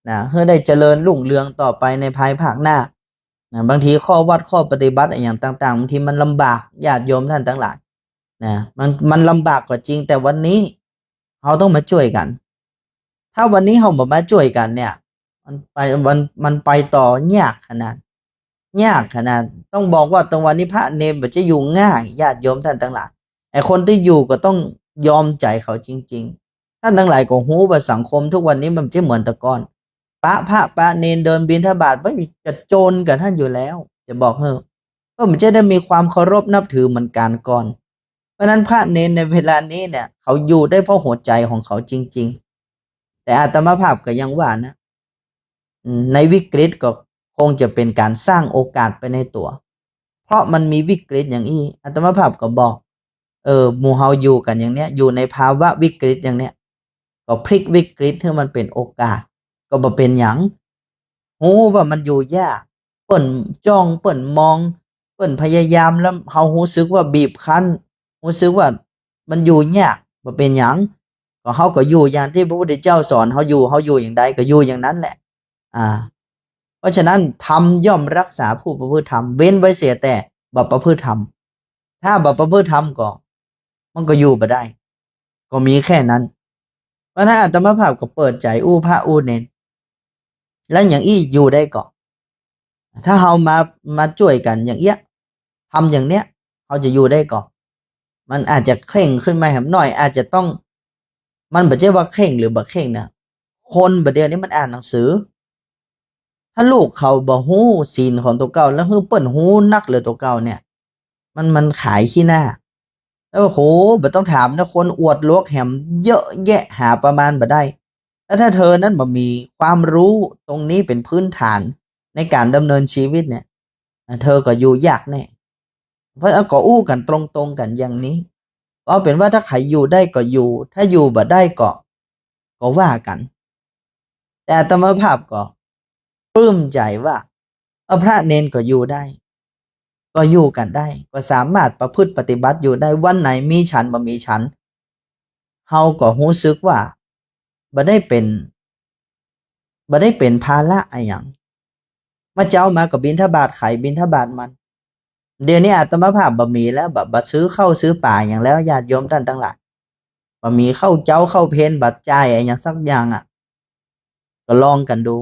นะ หื้อได้เจริญรุ่งเรืองต่อไปในภายภาคหน้านะ บางทีข้อวัดข้อปฏิบัติอะหยังต่างๆ บางทีมันลำบาก ญาติโยมท่านตังหลายนะ มัน มันลำบากก็จริง แต่วันนี้เฮาต้องมาจ้วยกั๋น ถ้าวันนี้เฮาบ่มาจ้วยกั๋นเนี่ย มันไป มัน มันไปต่อยากขนาด ยากขนาด ต้องบอกว่าตรงวันนี้พระเณรบ่ใจ้อยู่ง่าย ญาติโยมท่านตังหลาย ไอ้คนตี้อยู่ก็ต้องยอมใจ๋เขาจริงๆ ท่านตังหลายก็ฮู้ว่าสังคมทุกวันนี้มันบ่ใจ้เหมือนแต่ก่อน ปะพระปะเณรเดินบิณฑบาต มันจะโจรกั๋นหั้นอยู่แล้ว จะบอกหื้อ ก็มันจะได้มีความเคารพนับถือเหมือนก๋านก่อน เพราะฉะนั้นพระเณรในเวลานี้เนี่ย เขาอยู่ได้เพราะหัวใจ๋ของเขาจริงๆ แต่อาตมาภาพก็ยังว่านะ อืม ในวิกฤตก็คงจะเป๋นก๋านสร้างโอกาสไปในตั๋ว เพราะมันมีวิกฤตอย่างอี้ อาตมาภาพก็บอก เออ หมู่เฮาอยู่กั๋นอย่างเนี้ย อยู่ในภาวะวิกฤตอย่างเนี้ย ก็พลิกวิกฤตหื้อมันเป๋นโอกาส ก็บ่เป๋นหยัง ฮู้ว่ามันอยู่ยาก เปิ้นจ้อง เปิ้นมอง เปิ้นพยายาม แล้วเฮาฮู้สึกว่าบีบคั้น ฮู้สึกว่ามันอยู่ยาก บ่เป๋นหยัง ก็เฮาก็อยู่อย่างตี้พระพุทธเจ้าสอนเฮาอยู่ เฮาอยู่อย่างใดก็อยู่อย่างนั้นแหละ อ่า เพราะฉะนั้นธรรมย่อมรักษาผู้ประพฤติธรรม เว้นไว้เสียแต่บ่ประพฤติธรรม ถ้าบ่ประพฤติธรรมก็ มันก็อยู่บ่ได้ ก็มีแค่นั้น เพราะฉะนั้นอาตมาภาพก็เปิดใจ๋อู้พระอู้เณร แล้วอย่างอี้อยู่ได้ก่อ ถ้าเฮามา มาจ้วยกั๋นอย่างเอี้ย ทำอย่างเนี้ย เฮาจะอยู่ได้ก่อ มันอาจจะเคร่งขึ้นมาแหมหน้อย อาจจะต้อง มันบ่ใจ้ว่าเคร่งหรือบ่เคร่งนะ คนบ่าเดี่ยวนี้มันอ่านหนังสือ ถ้าลูกเขาบ่ฮู้ศีลของตั๋วเก่า แล้วหื้อเปิ้นฮู้นักเหลือตั๋วเก่าเนี่ย มัน มันขายขี้หน้า แล้วโห บ่ต้องถามนะ คนอวดหลวกแหมเยอะแยะ หาประมาณบ่ได้ แล้วถ้าเธอนั้นบ่มีความรู้ตรงนี้เป๋นพื้นฐานในก๋านดำเนินชีวิตเนี่ย เธอก็อยู่ยากแน่ เพราะฉะนั้นก็อู้กั๋นตรงๆ กั๋นอย่างนี้ ก็เอาเป๋นว่าถ้าใผอยู่ได้ก็อยู่ ถ้าอยู่บ่ได้ก็ ก็ว่ากั๋น แต่อาตมาภาพก็ปลื้มใจ๋ว่า เออ พระเณรก็อยู่ได้ ก็อยู่กั๋นได้ ก็สามารถประพฤติปฏิบัติอยู่ได้ วันไหนมีฉันบ่มีฉัน เฮาก็ฮู้สึกว่าบ่ได้เป๋น บ่ได้เป๋นภาระอะหยัง เมื่อเจ๊ามาก็บิณฑบาตใผบิณฑบาตมัน เดี๋ยวนี้อาตมาภาพบ่มีแล้ว บ่ บ่ซื้อข้าวซื้อป๋าหยังแล้ว ญาติโยมต้านตังหลาย บ่มีข้าวเจ๊าข้าวเพลบ่จ่ายอะหยังสักอย่างอะ ก็ลองกั๋นดู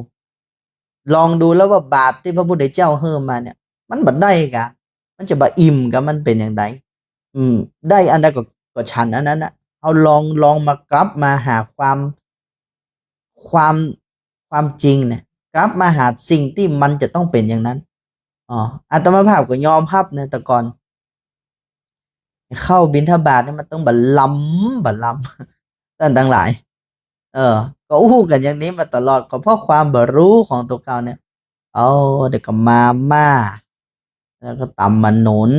ลองดูแล้วว่าบาตรตี้พระพุทธเจ้าหื้อมาเนี่ย มันบ่ได้กา มันจะบ่อิ่มกา มันเป๋นอย่างใด อืม ได้อันใดก็ ก็ฉันอันนั้นน่ะ เฮาลอง ลองมากลับมาหาความ ความ ความจริงเนี่ย กลับมาหาสิ่งตี้มันจะต้องเป๋นอย่างนั้น อ๋อ อาตมาภาพก็ยอมฮับนะ แต่ก่อน ข้าวบิณฑบาตเนี่ยมันต้องบ่ลำ บ่ลำ ต้านตังหลาย เออ ก็อู้กั๋นอย่างนี้มาตลอด ก็เพราะความบ่ฮู้ของตั๋วเก่าเนี่ย เอา เดี๋ยวก็มาม่า แล้วก็ต๋ำหมากหนุน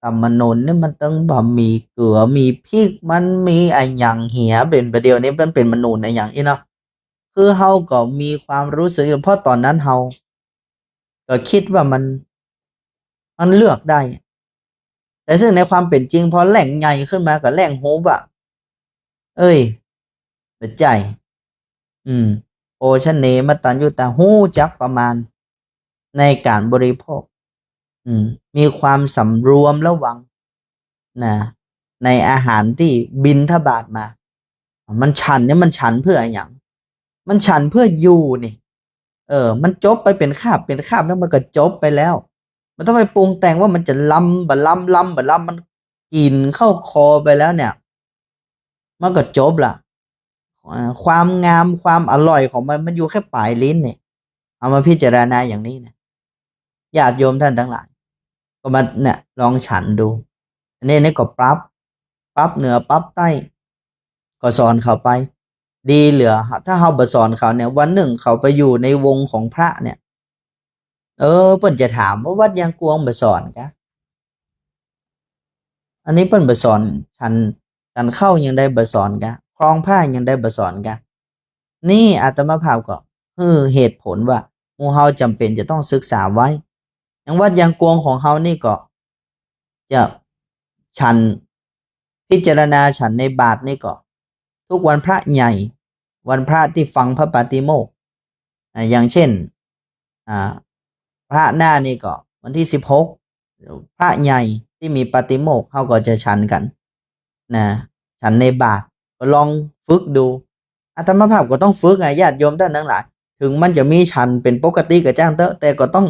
ต๋ำหมากหนุนเนี่ยมันต้องบ่มีเกลือ มีพริก มันมีอะหยังเหีย เป๋นบ่าเดี่ยวนี้มันเป๋นหมากหนุนอะหยังอี้เนาะ คือเฮาก็มีความฮู้สึก เพราะต๋อนนั้นเฮาก็กึ๊ดว่ามัน มันเลือกได้ แต่ซึ่งในความเป๋นจริง พอแฮ่งใหญ่ขึ้นมาก็แฮ่งฮู้ว่า เอ้ย บ่ใจ้ อืม โภชเนมะตัญญูตา ฮู้จักประมาณในก๋านบริโภค อืม มีความสำรวมระวัง นะ ในอาหารตี้บิณฑบาตมา มันฉันเนี่ยมันฉันเปื้ออะหยัง มันฉันเปื้ออยู่นี่ เออ มันจบไปเป๋นคาบเป๋นคาบแล้วมันก็จบไปแล้ว บ่ต้องไปปรุงแต่งว่ามันจะลำบ่ลำ ลำบ่ลำ มันกิ๋นเข้าคอไปแล้วเนี่ย มันก็จบละ อ่า ความงามความอร่อยของมัน มันอยู่แค่ป๋ายลิ้นเนี่ย เอามาพิจารณาอย่างนี้นะ ญาติโยมต้านตังหลาย ก็มาเนี่ยลองฉันดู อันนี้ นี่ก็ปรับ ปรับเหนือปรับใต้ ก็สอนเขาไป ดีเหลือ ถ้าเฮาบ่สอนเขาเนี่ย วันนึ่งเขาไปอยู่ในวงของพระเนี่ย เออ เปิ้นจะถามว่าวัดยางกวงบ่สอนกา อันนี้เปิ้นบ่สอน ฉัน ฉันข้าวยังได้บ่สอนกา ครองผ้ายังได้บ่สอนกา นี่อาตมาภาพก็หื้อเหตุผลว่าหมู่เฮาจ๋ำเป๋นจะต้องศึกษาไว้ อย่างวัดยางกวงของเฮานี่ก็ จะฉัน พิจารณาฉันในบาตรนี่ก็ ทุกวันพระใหญ่ วันพระตี้ฟังพระปาติโมกข์ อ่า อย่างเช่น อ่า พระหน้านี่ก็วันตี้สิบหก พระใหญ่ตี้มีปาติโมกข์ เฮาก็จะฉันกั๋น นะ ฉันในบาตร ก็ลองฝึกดู อาตมาภาพก็ต้องฝึกไง ญาติโยมต้านตังหลาย เถิงมันจะมีฉันเป๋นปกติก็จ้างเต๊อะ แต่ก็ต้อง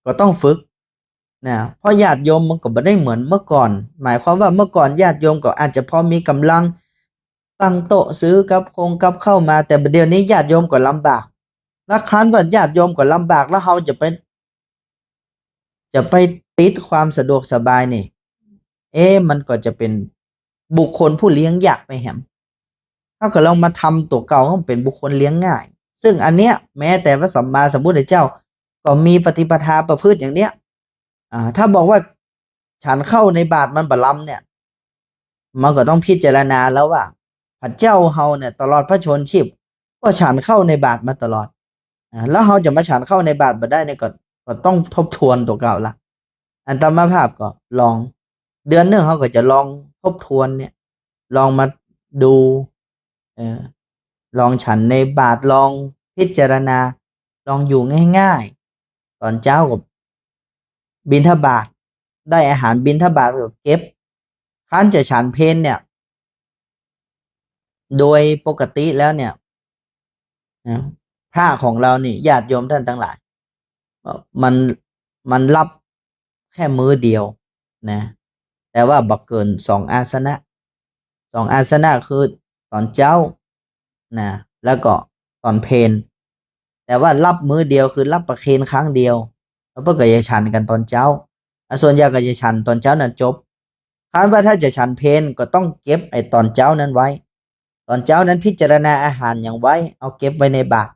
ก็ต้องฝึก นะ เพราะญาติโยมมันก็บ่ได้เหมือนเมื่อก่อน หมายความว่าเมื่อก่อนญาติโยมก็อาจจะพอมีก๋ำลัง ตั้งโต๊ะซื้อกับคงกับข้าวมา แต่บ่าเดี่ยวนี้ญาติโยมก็ลำบาก แล้วคันว่าญาติโยมก็ลำบาก แล้วเฮาจะไป จะไปติดความสะดวกสบายนี่ เอ๊ะ มันก็จะเป๋นบุคคลผู้เลี้ยงยากไปแหม เฮาก็ลองมาทำตั๋วเก่าหื้อเป๋นบุคคลเลี้ยงง่าย ซึ่งอันเนี้ยแม้แต่พระสัมมาสัมพุทธเจ้าก็มีปฏิปทาประพฤติอย่างเนี้ย อ่า ถ้าบอกว่าฉันข้าวในบาตรมันบ่ลำเนี่ย มันก็ต้องพิจารณาแล้วว่า พระเจ้าเฮาเนี่ยตลอดพระชนม์ชีพก็ฉันข้าวในบาตรมาตลอด อ่า แล้วเฮาจะมาฉันข้าวในบาตรบ่ได้เนี่ยก็ ก็ต้องทบทวนตั๋วเก่าละ อาตมาภาพก็ลอง เดือนนึ่งเฮาก็จะลองทบทวนเนี่ย ลองมาดู เออ ลองฉันในบาตร ลองพิจารณา ลองอยู่ง่ายๆ ต๋อนเจ๊าก็บิณฑบาต ได้อาหารบิณฑบาตก็เก็บ คันจะฉันเพลเนี่ย โดยปกติแล้วเนี่ย นะ พระของเฮานี่ ญาติโยมต้านตังหลาย มัน มันฮับแค่มื้อเดียวนะ แต่ว่าบ่เกินสองอาสนะ สองอาสนะคือต๋อนเจ๊านะ แล้วก็ต๋อนเพล แต่ว่าฮับมื้อเดียวคือฮับประเคนครั้งเดียว แล้วเปิ้นก็จะฉันกั๋นต๋อนเจ๊า อ่ะ ส่วนใหญ่ก็จะฉันต๋อนเจ๊านั้นจบ คันว่าถ้าจะฉันเพลก็ต้องเก็บไอ้ต๋อนเจ๊านั้นไว้ ต๋อนเจ๊านั้นพิจารณาอาหารหยังไว้ เอาเก็บไว้ในบาตร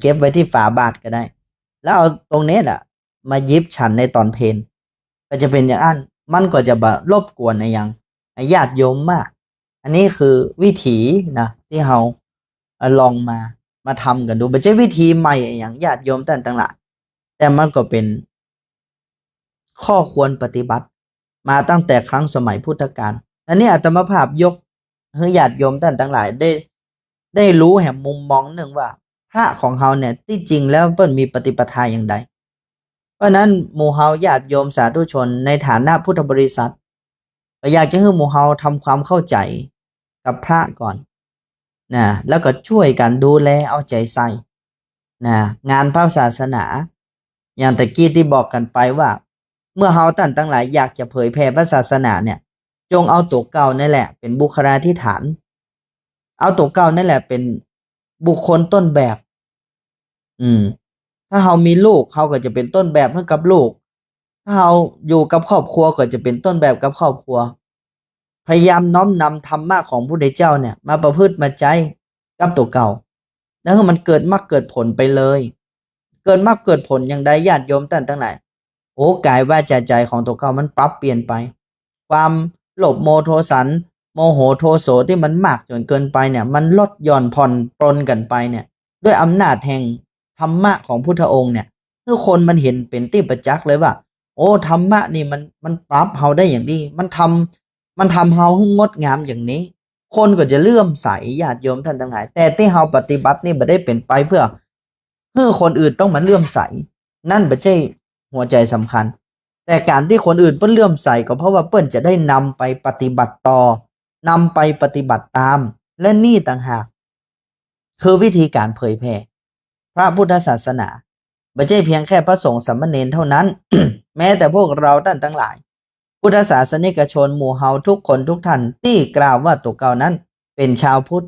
เก็บไว้ตี้ฝาบาตรก็ได้ แล้วเอาตรงนี้แหละมาหยิบฉันในต๋อนเพล ก็จะเป๋นอย่างอั้น มันก็จะบ่รบกวนอะหยัง ญาติโยมมาก อันนี้คือวิธีนะ ตี้เฮา เอ่อ ลองมา มาทำกั๋นดู บ่ใจ้วิธีใหม่อะหยัง ญาติโยมต้านตังหลาย แต่มันก็เป๋นข้อควรปฏิบัติมาตั้งแต่ครั้งสมัยพุทธกาล อันนี้อาตมาภาพยกหื้อญาติโยมต้านตังหลายได้ ได้ฮู้แหมมุมมองนึ่งว่า พระของเฮาเนี่ย ตี้จริงแล้วเปิ้นมีปฏิปทาอย่างใด เพราะฉะนั้นหมู่เฮาญาติโยมสาธุชนในฐานะพุทธบริษัท ก็อยากจะหื้อหมู่เฮาทำความเข้าใจ๋กับพระก่อนนะ แล้วก็จ้วยกั๋นดูแลเอาใจ๋ใส่นะ งานพระศาสนา อย่างตะกี้ตี้บอกกั๋นไปว่า เมื่อเฮาต้านตังหลายอยากจะเผยแผ่พระศาสนาเนี่ย จงเอาตั๋วเก่านั่นแหละเป๋นบุคลาธิฐาน เอาตั๋วเก่านั่นแหละเป๋นบุคคลต้นแบบ อืม ถ้าเฮามีลูก เฮาก็จะเป๋นต้นแบบหื้อกับลูก ถ้าเฮาอยู่กับครอบครัวก็จะเป๋นต้นแบบกับครอบครัว พยายามน้อมนำธรรมะของพระพุทธเจ้าเนี่ย มาประพฤติมาใจ๊กับตั๋วเก่า แล้วหื้อมันเกิดมรรคเกิดผลไปเลย เกิดมรรคเกิดผลอย่างใด ญาติโยมต้านตังหลาย โอ้ กายวาจาใจ๋ของตั๋วเก่ามันปรับเปลี่ยนไป ความโลภโมโทสัน โมโหโทโสตี้มันมากจ๋นเกินไปเนี่ย มันลดหย่อนผ่อนปรนกั๋นไปเนี่ย ด้วยอำนาจแห่งธรรมะของพุทธองค์เนี่ย หื้อคนมันเห็นเป๋นตี้ประจักษ์เลยว่า โอ้ ธรรมะนี่มัน มันปรับเฮาได้อย่างนี้ มันทำ มันทำเฮาหื้องดงามอย่างนี้ คนก็จะเลื่อมใส ญาติโยมต้านตังหลาย แต่ตี้เฮาปฏิบัตินี่บ่ได้เป๋นไปเพื่อ หื้อคนอื่นต้องมาเลื่อมใส นั่นบ่ใจ้หัวใจ๋สำคัญ แต่ก๋านตี้คนอื่นเปิ้นเลื่อมใสก็เพราะว่าเปิ้นจะได้นำไปปฏิบัติต่อ นำไปปฏิบัติตาม และนี่ต่างหาก คือวิธีก๋านเผยแผ่พระพุทธศาสนา บ่ใจ้เพียงแค่พระสงฆ์สามเณรเท่านั้น แม้แต่พวกเฮาต้านตังหลาย พุทธศาสนิกชนหมู่เฮาทุกคนทุกท่านตี้กล่าวว่าตั๋วเก่านั้นเป๋นชาวพุทธ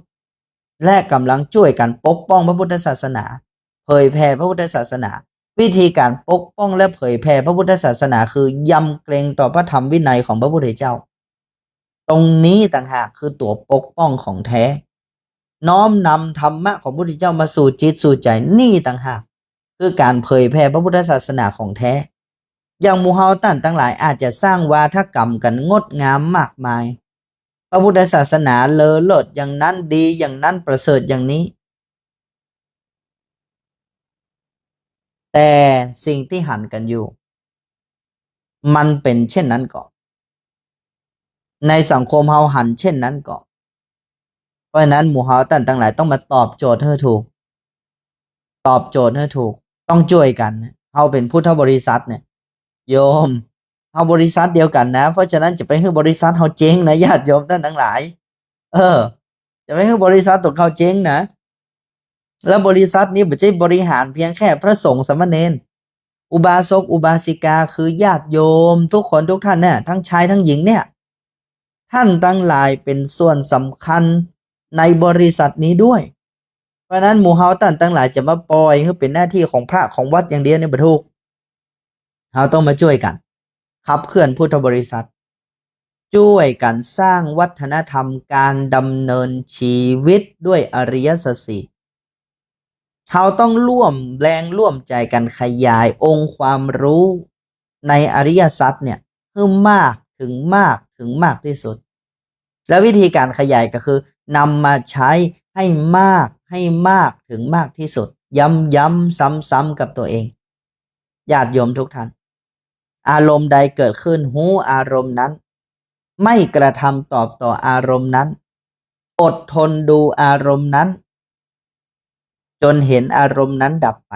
และก่ำลังจ้วยกั๋นปกป้องพระพุทธศาสนา เผยแผ่พระพุทธศาสนา วิธีก๋านปกป้องและเผยแผ่พระพุทธศาสนาคือยำเกรงต่อพระธรรมวินัยของพระพุทธเจ้า ตรงนี้ต่างหากคือตั๋วปกป้องของแท้ น้อมนำธรรมะของพระพุทธเจ้ามาสู่จิตสู่ใจ๋ นี่ต่างหากคือก๋านเผยแผ่พระพุทธศาสนาของแท้ อย่างหมู่เฮาต้านตังหลายอาจจะสร้างวาทกรรมกั๋นงดงามมากมาย พระพุทธศาสนาเลอเลิศอย่างนั้น ดีอย่างนั้น ประเสริฐอย่างนี้ แต่สิ่งตี้หันกั๋นอยู่ มันเป๋นเจ้นนั้นก่อ ในสังคมเฮาหันเจ้นนั้นก่อ เพราะฉะนั้นหมู่เฮาต้านตังหลายต้องมาตอบโจทย์หื้อถูก ตอบโจทย์หื้อถูก ต้องจ้วยกั๋น เฮาเป๋นพุทธบริษัทเนี่ย โยม เฮาบริษัทเดียวกั๋นนะ เพราะฉะนั้นจะไปหื้อบริษัทเฮาเจ๊งนะ ญาติโยมต้านตังหลาย เออ จะไปหื้อบริษัทตั๋วเก่าเจ๊งนะ แล้วบริษัทนี้บ่ใจ้บริหารเพียงแค่พระสงฆ์สามเณร อุบาสกอุบาสิกา คือญาติโยมทุกคนทุกท่านเนี่ย ทั้งชายทั้งหญิงเนี่ย ต้านตังหลายเป๋นส่วนสำคัญในบริษัทนี้ด้วย เพราะฉะนั้นหมู่เฮาต้านตังหลายจะมาปล่อยหื้อเป๋นหน้าตี้ของพระของวัดอย่างเดียวเนี่ยบ่ถูก เฮาต้องมาจ้วยกั๋น ขับเคลื่อนพุทธบริษัท จ้วยกั๋นสร้างวัฒนธรรมการดำเนินชีวิตด้วยอริยสัจสี่ เฮาต้องร่วมแรงร่วมใจ๋กั๋นขยายองค์ความรู้ในอริยสัจเนี่ย หื้อมากเถิงมากเถิงมากตี้สุด และวิธีก๋านขยายก็คือนำมาใจ๊ให้มาก ให้มากเถิงมากตี้สุด ย้ำๆ ซ้ำๆ กับตั๋วเอง ญาติโยมทุกท่าน อารมณ์ใดเกิดขึ้น ฮู้อารมณ์นั้น ไม่กระทำตอบต่ออารมณ์นั้น อดทนดูอารมณ์นั้น จ๋นเห็นอารมณ์นั้นดับไป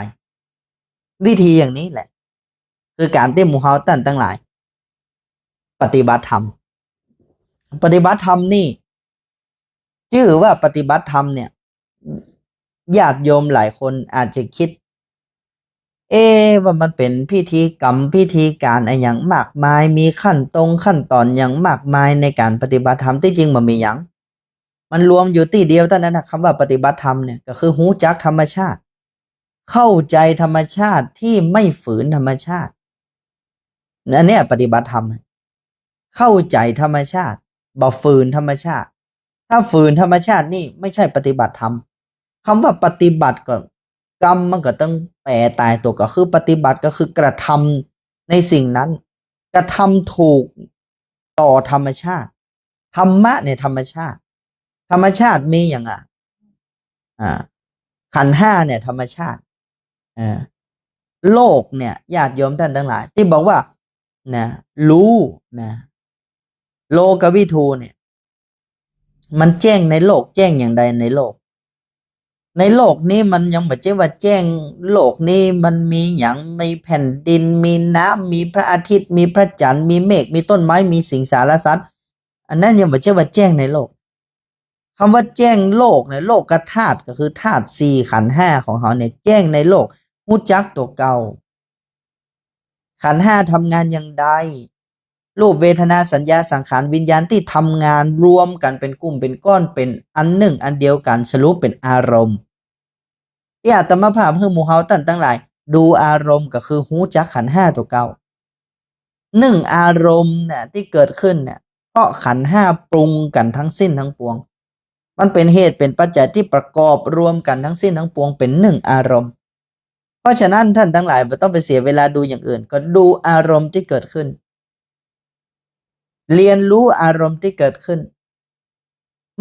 วิธีอย่างนี้แหละ คือก๋านตี้หมู่เฮาต้านตังหลาย ปฏิบัติธรรม ปฏิบัติธรรมนี่ จื้อว่าปฏิบัติธรรมเนี่ย ญาติโยมหลายคนอาจจะกึ๊ด เอ๊ะ ว่ามันเป๋นพิธีกรรมพิธีก๋านอะหยังมากมาย มีขั้นตรงขั้นต๋อนหยังมากมายในก๋านปฏิบัติธรรม ตี้จริงบ่มีหยัง มันรวมอยู่ตี้เดียวเต้านั้นนะ กำว่าปฏิบัติธรรมเนี่ย ก็คือฮู้จักธรรมชาติ เข้าใจ๋ธรรมชาติตี้ไม่ฝืนธรรมชาติ อันเนี้ยปฏิบัติธรรม เข้าใจ๋ธรรมชาติ บ่ฝืนธรรมชาติ ถ้าฝืนธรรมชาตินี่ไม่ใจ้ปฏิบัติธรรม กำว่าปฏิบัติก็ กำมันก็ต้องแปลต๋ายตั๋ว ก็คือปฏิบัติก็คือกระทำในสิ่งนั้น กระทำถูกต่อธรรมชาติ ธรรมะเนี่ยธรรมชาติ ธรรมชาติมีหยังอะ อ่า ขันธ์ห้าเนี่ยธรรมชาติ อ่า โลกเนี่ย ญาติโยมต้านตังหลาย ตี้บอกว่า นะ ฮู้ นะ โลกวิทูเนี่ย มันแจ้งในโลก แจ้งอย่างใดในโลก ในโลกนี้มันยังบ่ใจ้ว่าแจ้ง โลกนี้มันมีหยัง มีแผ่นดิน มีน้ำ มีพระอาทิตย์ มีพระจันทร์ มีเมฆ มีต้นไม้ มีสิงสารสัตว์ อันนั้นยังบ่ใจ้ว่าแจ้งในโลก กำว่าแจ้งโลกเนี่ย โลกธาตุก็คือธาตุสี่ ขันธ์ห้าของเฮาเนี่ย แจ้งในโลก ฮู้จักตั๋วเก่า ขันธ์ห้าทำงานอย่างใด รูป เวทนา สัญญา สังขาร วิญญาณ ตี้ทำงานรวมกั๋นเป๋นกลุ่มเป๋นก้อน เป๋นอันนึ่งอันเดียวกั๋น สรุปเป๋นอารมณ์ ตี้อาตมาภาพหื้อหมู่เฮาต้านตังหลาย ดูอารมณ์ก็คือฮู้จักขันธ์ห้าตั๋วเก่า นึ่งอารมณ์เนี่ยตี้เกิดขึ้นเนี่ย เพราะขันธ์ห้าปรุงกั๋นทั้งสิ้นทั้งปวง มันเป๋นเหตุเป๋นปัจจัยตี้ประกอบรวมกั๋นทั้งสิ้นทั้งปวงเป๋นนึ่งอารมณ์ เพราะฉะนั้นต้านตังหลายบ่ต้องไปเสียเวลาดูอย่างอื่น ก็ดูอารมณ์ตี้เกิดขึ้น เรียนรู้อารมณ์ตี้เกิดขึ้น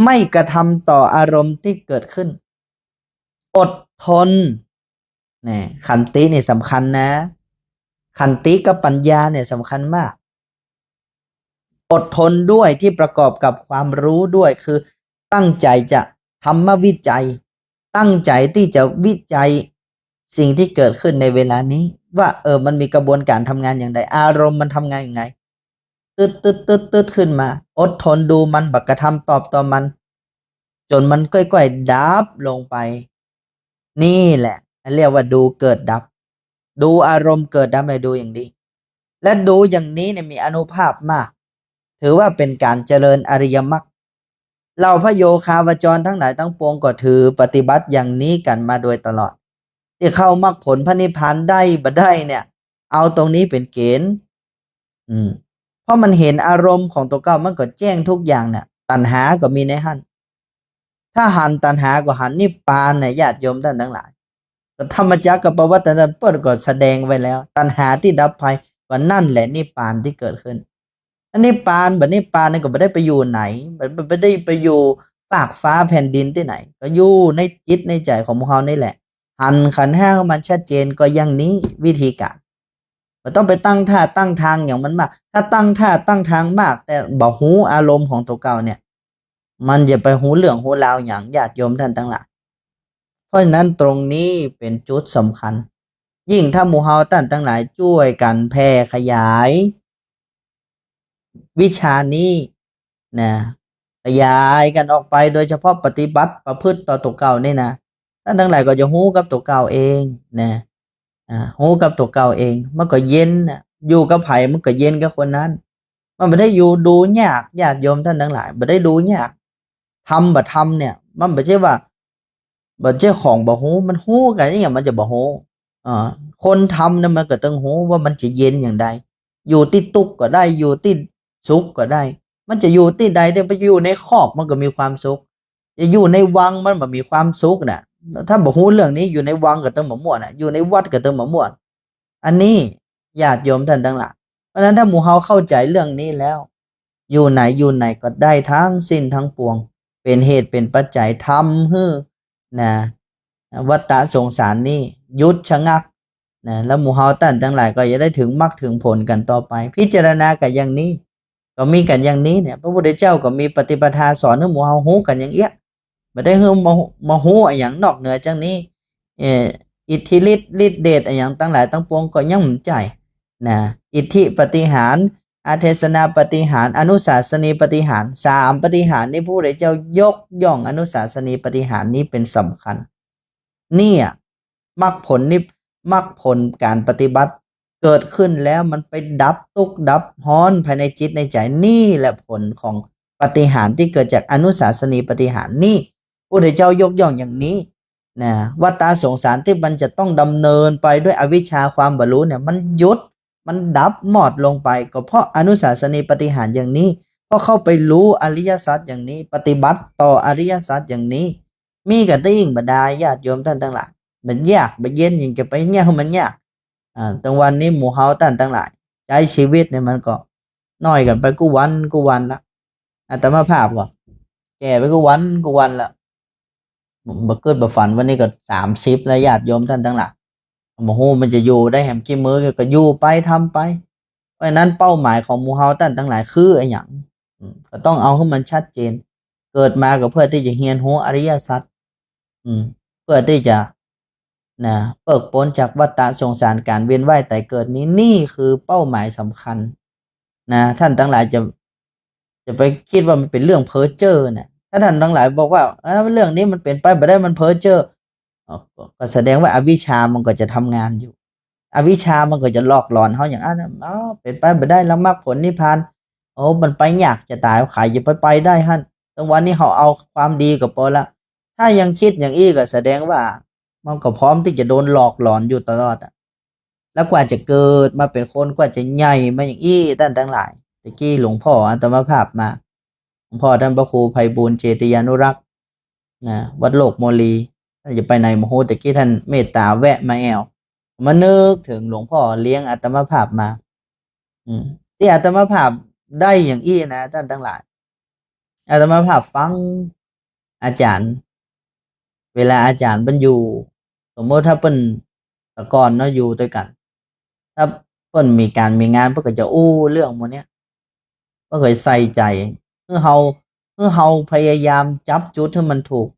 ไม่กระทำต่ออารมณ์ตี้เกิดขึ้น อดทน นี่ ขันตินี่สำคัญนะ ขันติกับปัญญาเนี่ยสำคัญมาก อดทนด้วยตี้ประกอบกับความฮู้ด้วย คือตั้งใจ๋จะธรรมวิจัย ตั้งใจ๋ตี้จะวิจัยสิ่งตี้เกิดขึ้นในเวลานี้ ว่า เออ มันมีกระบวนก๋านทำงานอย่างใด อารมณ์มันทำงานยังไง ตึ๊ดตึ๊ดตึ๊ดตึ๊ดขึ้นมา อดทนดูมัน บ่กระทำตอบต่อมัน จ๋นมันก้อยๆ ดับลงไป นี่แหละเรียกว่าดูเกิดดับ ดูอารมณ์เกิดดับให้ดูอย่างนี้ และดูอย่างนี้เนี่ยมีอานุภาพมาก ถือว่าเป๋นก๋านเจริญอริยมรรค เหล่าพระโยคาวจรทั้งหลายทั้งปวงก็ถือปฏิบัติอย่างนี้กั๋นมาโดยตลอด ตี้เข้ามรรคผลพระนิพพานได้บ่ได้เนี่ย เอาตรงนี้เป๋นเก๋ณฑ์ อืม เพราะมันเห็นอารมณ์ของตั๋วเก่า มันก็แจ้งทุกอย่างเนี่ย ตัณหาก็มีในหั้น ถ้าหันตัณหาก็หันนิพพานเนี่ย ญาติโยมต้านตังหลาย ก็ธรรมจักรกัปปวัตตนตรัยเปิ้นก็แสดงไว้แล้ว ตัณหาตี้ดับไป ก็นั่นแหละนิพพานตี้เกิดขึ้น อันนิพพาน บ่านิพพานนี่ก็บ่ได้ไปอยู่ไหน บ่ บ่ บ่ได้ไปอยู่ฟากฟ้าแผ่นดินตี้ไหน ก็อยู่ในจิตในใจ๋ของหมู่เฮานี่แหละ หันขันธ์ห้าหื้อมันชัดเจนก็อย่างนี้ วิธีก๋าน บ่ต้องไปตั้งท่าตั้งทางหยังมันมาก ถ้าตั้งท่าตั้งทางมาก แต่บ่ฮู้อารมณ์ของตั๋วเก่าเนี่ย มันจะไปฮู้เรื่องฮู้ราวหยัง ญาติโยมต้านตังหลาย เพราะฉะนั้นตรงนี้เป๋นจุดสำคัญ ยิ่งถ้าหมู่เฮาต้านตังหลายจ้วยกั๋นแผ่ขยาย วิชานี้นะ ขยายกั๋นออกไป โดยเฉพาะปฏิบัติประพฤติต่อตั๋วเก่านี่นะ ต้านตังหลายก็จะฮู้กับตั๋วเก่าเองนะ อ่า ฮู้กับตั๋วเก่าเอง มันก็เย็นนะ อยู่กับใผมันก็เย็นกับคนนั้น มันบ่ได้อยู่ดูยาก ญาติโยมต้านตังหลาย บ่ได้ดูยาก ธรรมบ่าธรรมเนี่ย มันบ่ใจ้ว่า บ่ใจ้ของบ่ฮู้ มันฮู้กั๋น อะหยังมันจะบ่ฮู้ อ่า คนทำเนี่ยมันก็ต้องฮู้ว่ามันจะเย็นอย่างใด อยู่ตี้ตุ๊กข์ก็ได้ อยู่ตี้สุขก็ได้ มันจะอยู่ตี้ใด แต่ไปอยู่ในคอกมันก็มีความสุข จะอยู่ในวังมันบ่มีความสุขน่ะ ถ้าบ่ฮู้เรื่องนี้ อยู่ในวังก็ต้องบ่ม่วนน่ะ อยู่ในวัดก็ต้องบ่ม่วน อันนี้ญาติโยมต้านตังหลาย เพราะฉะนั้นถ้าหมู่เฮาเข้าใจ๋เรื่องนี้แล้ว อยู่ไหนอยู่ไหนก็ได้ทั้งสิ้นทั้งปวง เป๋นเหตุเป๋นปัจจัยทำหื้อนะ วัฏฏะสงสารนี้หยุดชะงักนะ แล้วหมู่เฮาต้านตังหลายก็จะได้เถิงมรรคเถิงผลกั๋นต่อไป พิจารณากั๋นอย่างนี้ ก็มีกั๋นอย่างนี้เนี่ย พระพุทธเจ้าก็มีปฏิปทาสอนหื้อหมู่เฮาฮู้กั๋นอย่างเอี้ย บ่ได้หื้อมา มาฮู้อะหยังนอกเหนือจากนี้ เอ่อ อิทธิฤทธิ์ ฤทธิเดชอะหยังตังหลายตังปวงก็ยังบ่ใจ้นะ อิทธิปาฏิหาริย์ อาเทศนาปาฏิหาริย์ อนุสาสนีปาฏิหาริย์ สามปาฏิหาริย์นี้พระพุทธเจ้ายกย่องอนุสาสนีปาฏิหาริย์นี้เป๋นสำคัญ เนี่ย มรรคผลนิพ มรรคผลก๋านปฏิบัติเกิดขึ้นแล้ว มันไปดับตุ๊กข์ดับฮ้อนภายในจิตในใจ๋ นี่แหละผลของปาฏิหาริย์ตี้เกิดจากอนุสาสนีปาฏิหาริย์ นี่พระพุทธเจ้ายกย่องอย่างนี้นะ วัฏฏะสงสารตี้มันจะต้องดำเนินไปด้วยอวิชชาความบ่ฮู้เนี่ย มันหยุด มันดับมอดลงไป ก็เพราะอนุสาสนีปาฏิหาริย์อย่างนี้ เพราะเข้าไปฮู้อริยสัจอย่างนี้ ปฏิบัติต่ออริยสัจอย่างนี้ มีกั๋นตี้หยังบ่ดาย ญาติโยมต้านตังหลาย มันยาก มันเย็น ยังจะไปเยียะหื้อมันยาก อ่า ตังวันนี้หมู่เฮาต้านตังหลาย ใจ๊ชีวิตเนี่ยมันก็น้อยกั๋นไปกู้วันกู้วันละ อาตมาภาพก็แก่ไปกู้วันกู้วันละ บ่กึ๊ดบ่ฝัน วันนี้ก็สามสิบแล้ว ญาติโยมต้านตังหลาย บ่ฮู้มันจะอยู่ได้แหมกี่มื้อ ก็อยู่ไปทำไป เพราะฉะนั้นเป้าหมายของหมู่เฮาต้านตังหลายคืออะหยัง อืม ก็ต้องเอาหื้อมันชัดเจน เกิดมาก็เพื่อตี้จะเฮียนฮู้อริยสัจ อืม เพื่อตี้จะ นะ เปิกป๊นจากวัฏฏะสงสารก๋านเวียนว่ายต๋ายเกิดนี้ นี่คือเป้าหมายสำคัญนะ ต้านตังหลายจะ จะไปกึ๊ดว่ามันเป๋นเรื่องเพ้อเจ้อนะ ถ้าต้านตังหลายบอกว่า เอ้อ เรื่องนี้มันเป๋นไปบ่ได้ มันเพ้อเจ้อ อ๋อ ก็ ก็แสดงว่าอวิชชามันก็จะทำงานอยู่ อวิชชามันก็จะหลอกหลอนเฮาอย่างอั้นนะ อ๋อ เป๋นไปบ่ได้ละ มรรคผลนิพพาน โอ้ มันไปยากจะต๋าย ใผจะไป ไปได้หั้น ตังวันนี้เฮาเอาความดีก็ปอละ ถ้ายังกึ๊ดอย่างอี้ก็แสดงว่ามันก็พร้อมตี้จะโดนหลอกหลอนอยู่ตลอดอะ แล้วกว่าจะเกิดมาเป๋นคน กว่าจะใหญ่มาอย่างอี้ ต้านตังหลาย ตะกี้หลวงพ่ออาตมาภาพมา หลวงพ่อต้านพระครูไพบูลย์เจติยานุรักษ์ นะ วัดโลกโมลี ต้านจะไปไหนบ่ฮู้ ตะกี้ต้านเมตต๋าแวะมาแอ่ว มานึกเถิงหลวงพ่อเลี้ยงอาตมาภาพมา อืม ตี้อาตมาภาพได้อย่างอี้นะ ต้านตังหลาย อาตมาภาพฟังอาจ๋ารย์ เวลาอาจ๋ารย์เปิ้นอยู่ สมมุติถ้าเปิ้น แต่ก่อนเนาะ อยู่ตวยกั๋น ถ้าเปิ้นมีก๋านมีงาน เปิ้นก็จะอู้เรื่องหมู่เนี้ย เปิ้นก็ใส่ใจ๋ หื้อเฮา หื้อเฮาพยายามจับจุดหื้อมันถูก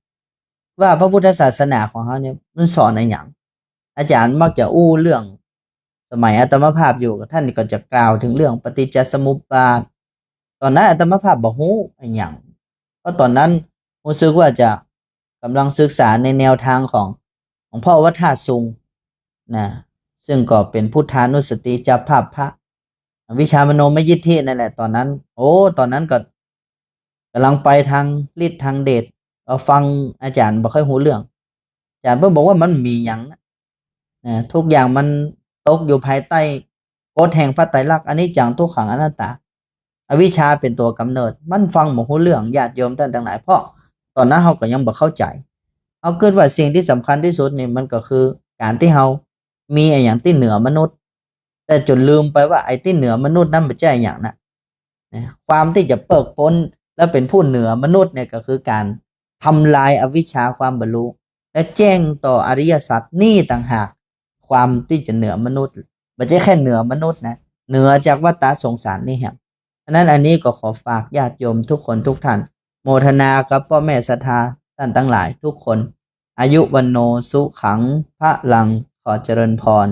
ว่าพระพุทธศาสนาของเฮาเนี่ยมันสอนอะหยัง อาจ๋ารย์มักจะอู้เรื่อง สมัยอาตมาภาพอยู่ ต้านก็จะกล่าวเถิงเรื่องปฏิจจสมุปบาท ต๋อนนั้นอาตมาภาพบ่ฮู้อะหยัง เพราะต๋อนนั้นฮู้สึกว่าจะก๋ำลังศึกษาในแนวตางของหลวงพ่อวัดท่าซุงนะ ซึ่งก็เป๋นพุทธานุสติจับภาพพระ วิชามโนมยิทธินั่นแหละ ต๋อนนั้น โอ้ ต๋อนนั้นก็ ก๋ำลังไปตางฤทธิ์ตางเดช ก็ฟังอาจ๋ารย์บ่ค่อยฮู้เรื่อง อาจ๋ารย์เปิ้นบอกว่ามันบ่มีหยังนะ นะ ทุกอย่างมันตกอยู่ภายใต้กฎแห่งพระไตรลักษณ์ อนิจจัง ทุกขัง อนัตตา อวิชชาเป๋นตั๋วก๋ำเนิด มันฟังบ่ฮู้เรื่อง ญาติโยมต้านตังหลาย เพราะ ต๋อนนั้นเฮาก็ยังบ่เข้าใจ๋ เฮาคิดว่าสิ่งตี้สำคัญตี้สุดนี่มันก็คือก๋านตี้เฮามีอะหยังตี้เหนือมนุษย์ แต่จ๋นลืมไปว่าไอ้ตี้เหนือมนุษย์นั้นบ่ใจ้อะหยังนะ นะ ความตี้จะเปิ๊กป๊นและเป๋นผู้เหนือมนุษย์เนี่ยก็คือก๋านทำลายอวิชชาความบ่ฮู้ และแจ้งต่ออริยสัจนี่ต่างหาก ความตี้จะเหนือมนุษย์ บ่ใจ้แค่เหนือมนุษย์นะ เหนือจากวัฏฏะสงสารนี่แหม อันนั้นอันนี้ก็ขอฝากญาติโยมทุกคนทุกท่าน โมทนากับป้อแม่ศรัทธาต้านตังหลายทุกคน อายุ วัณโณ สุขัง พลัง ขอเจริญพร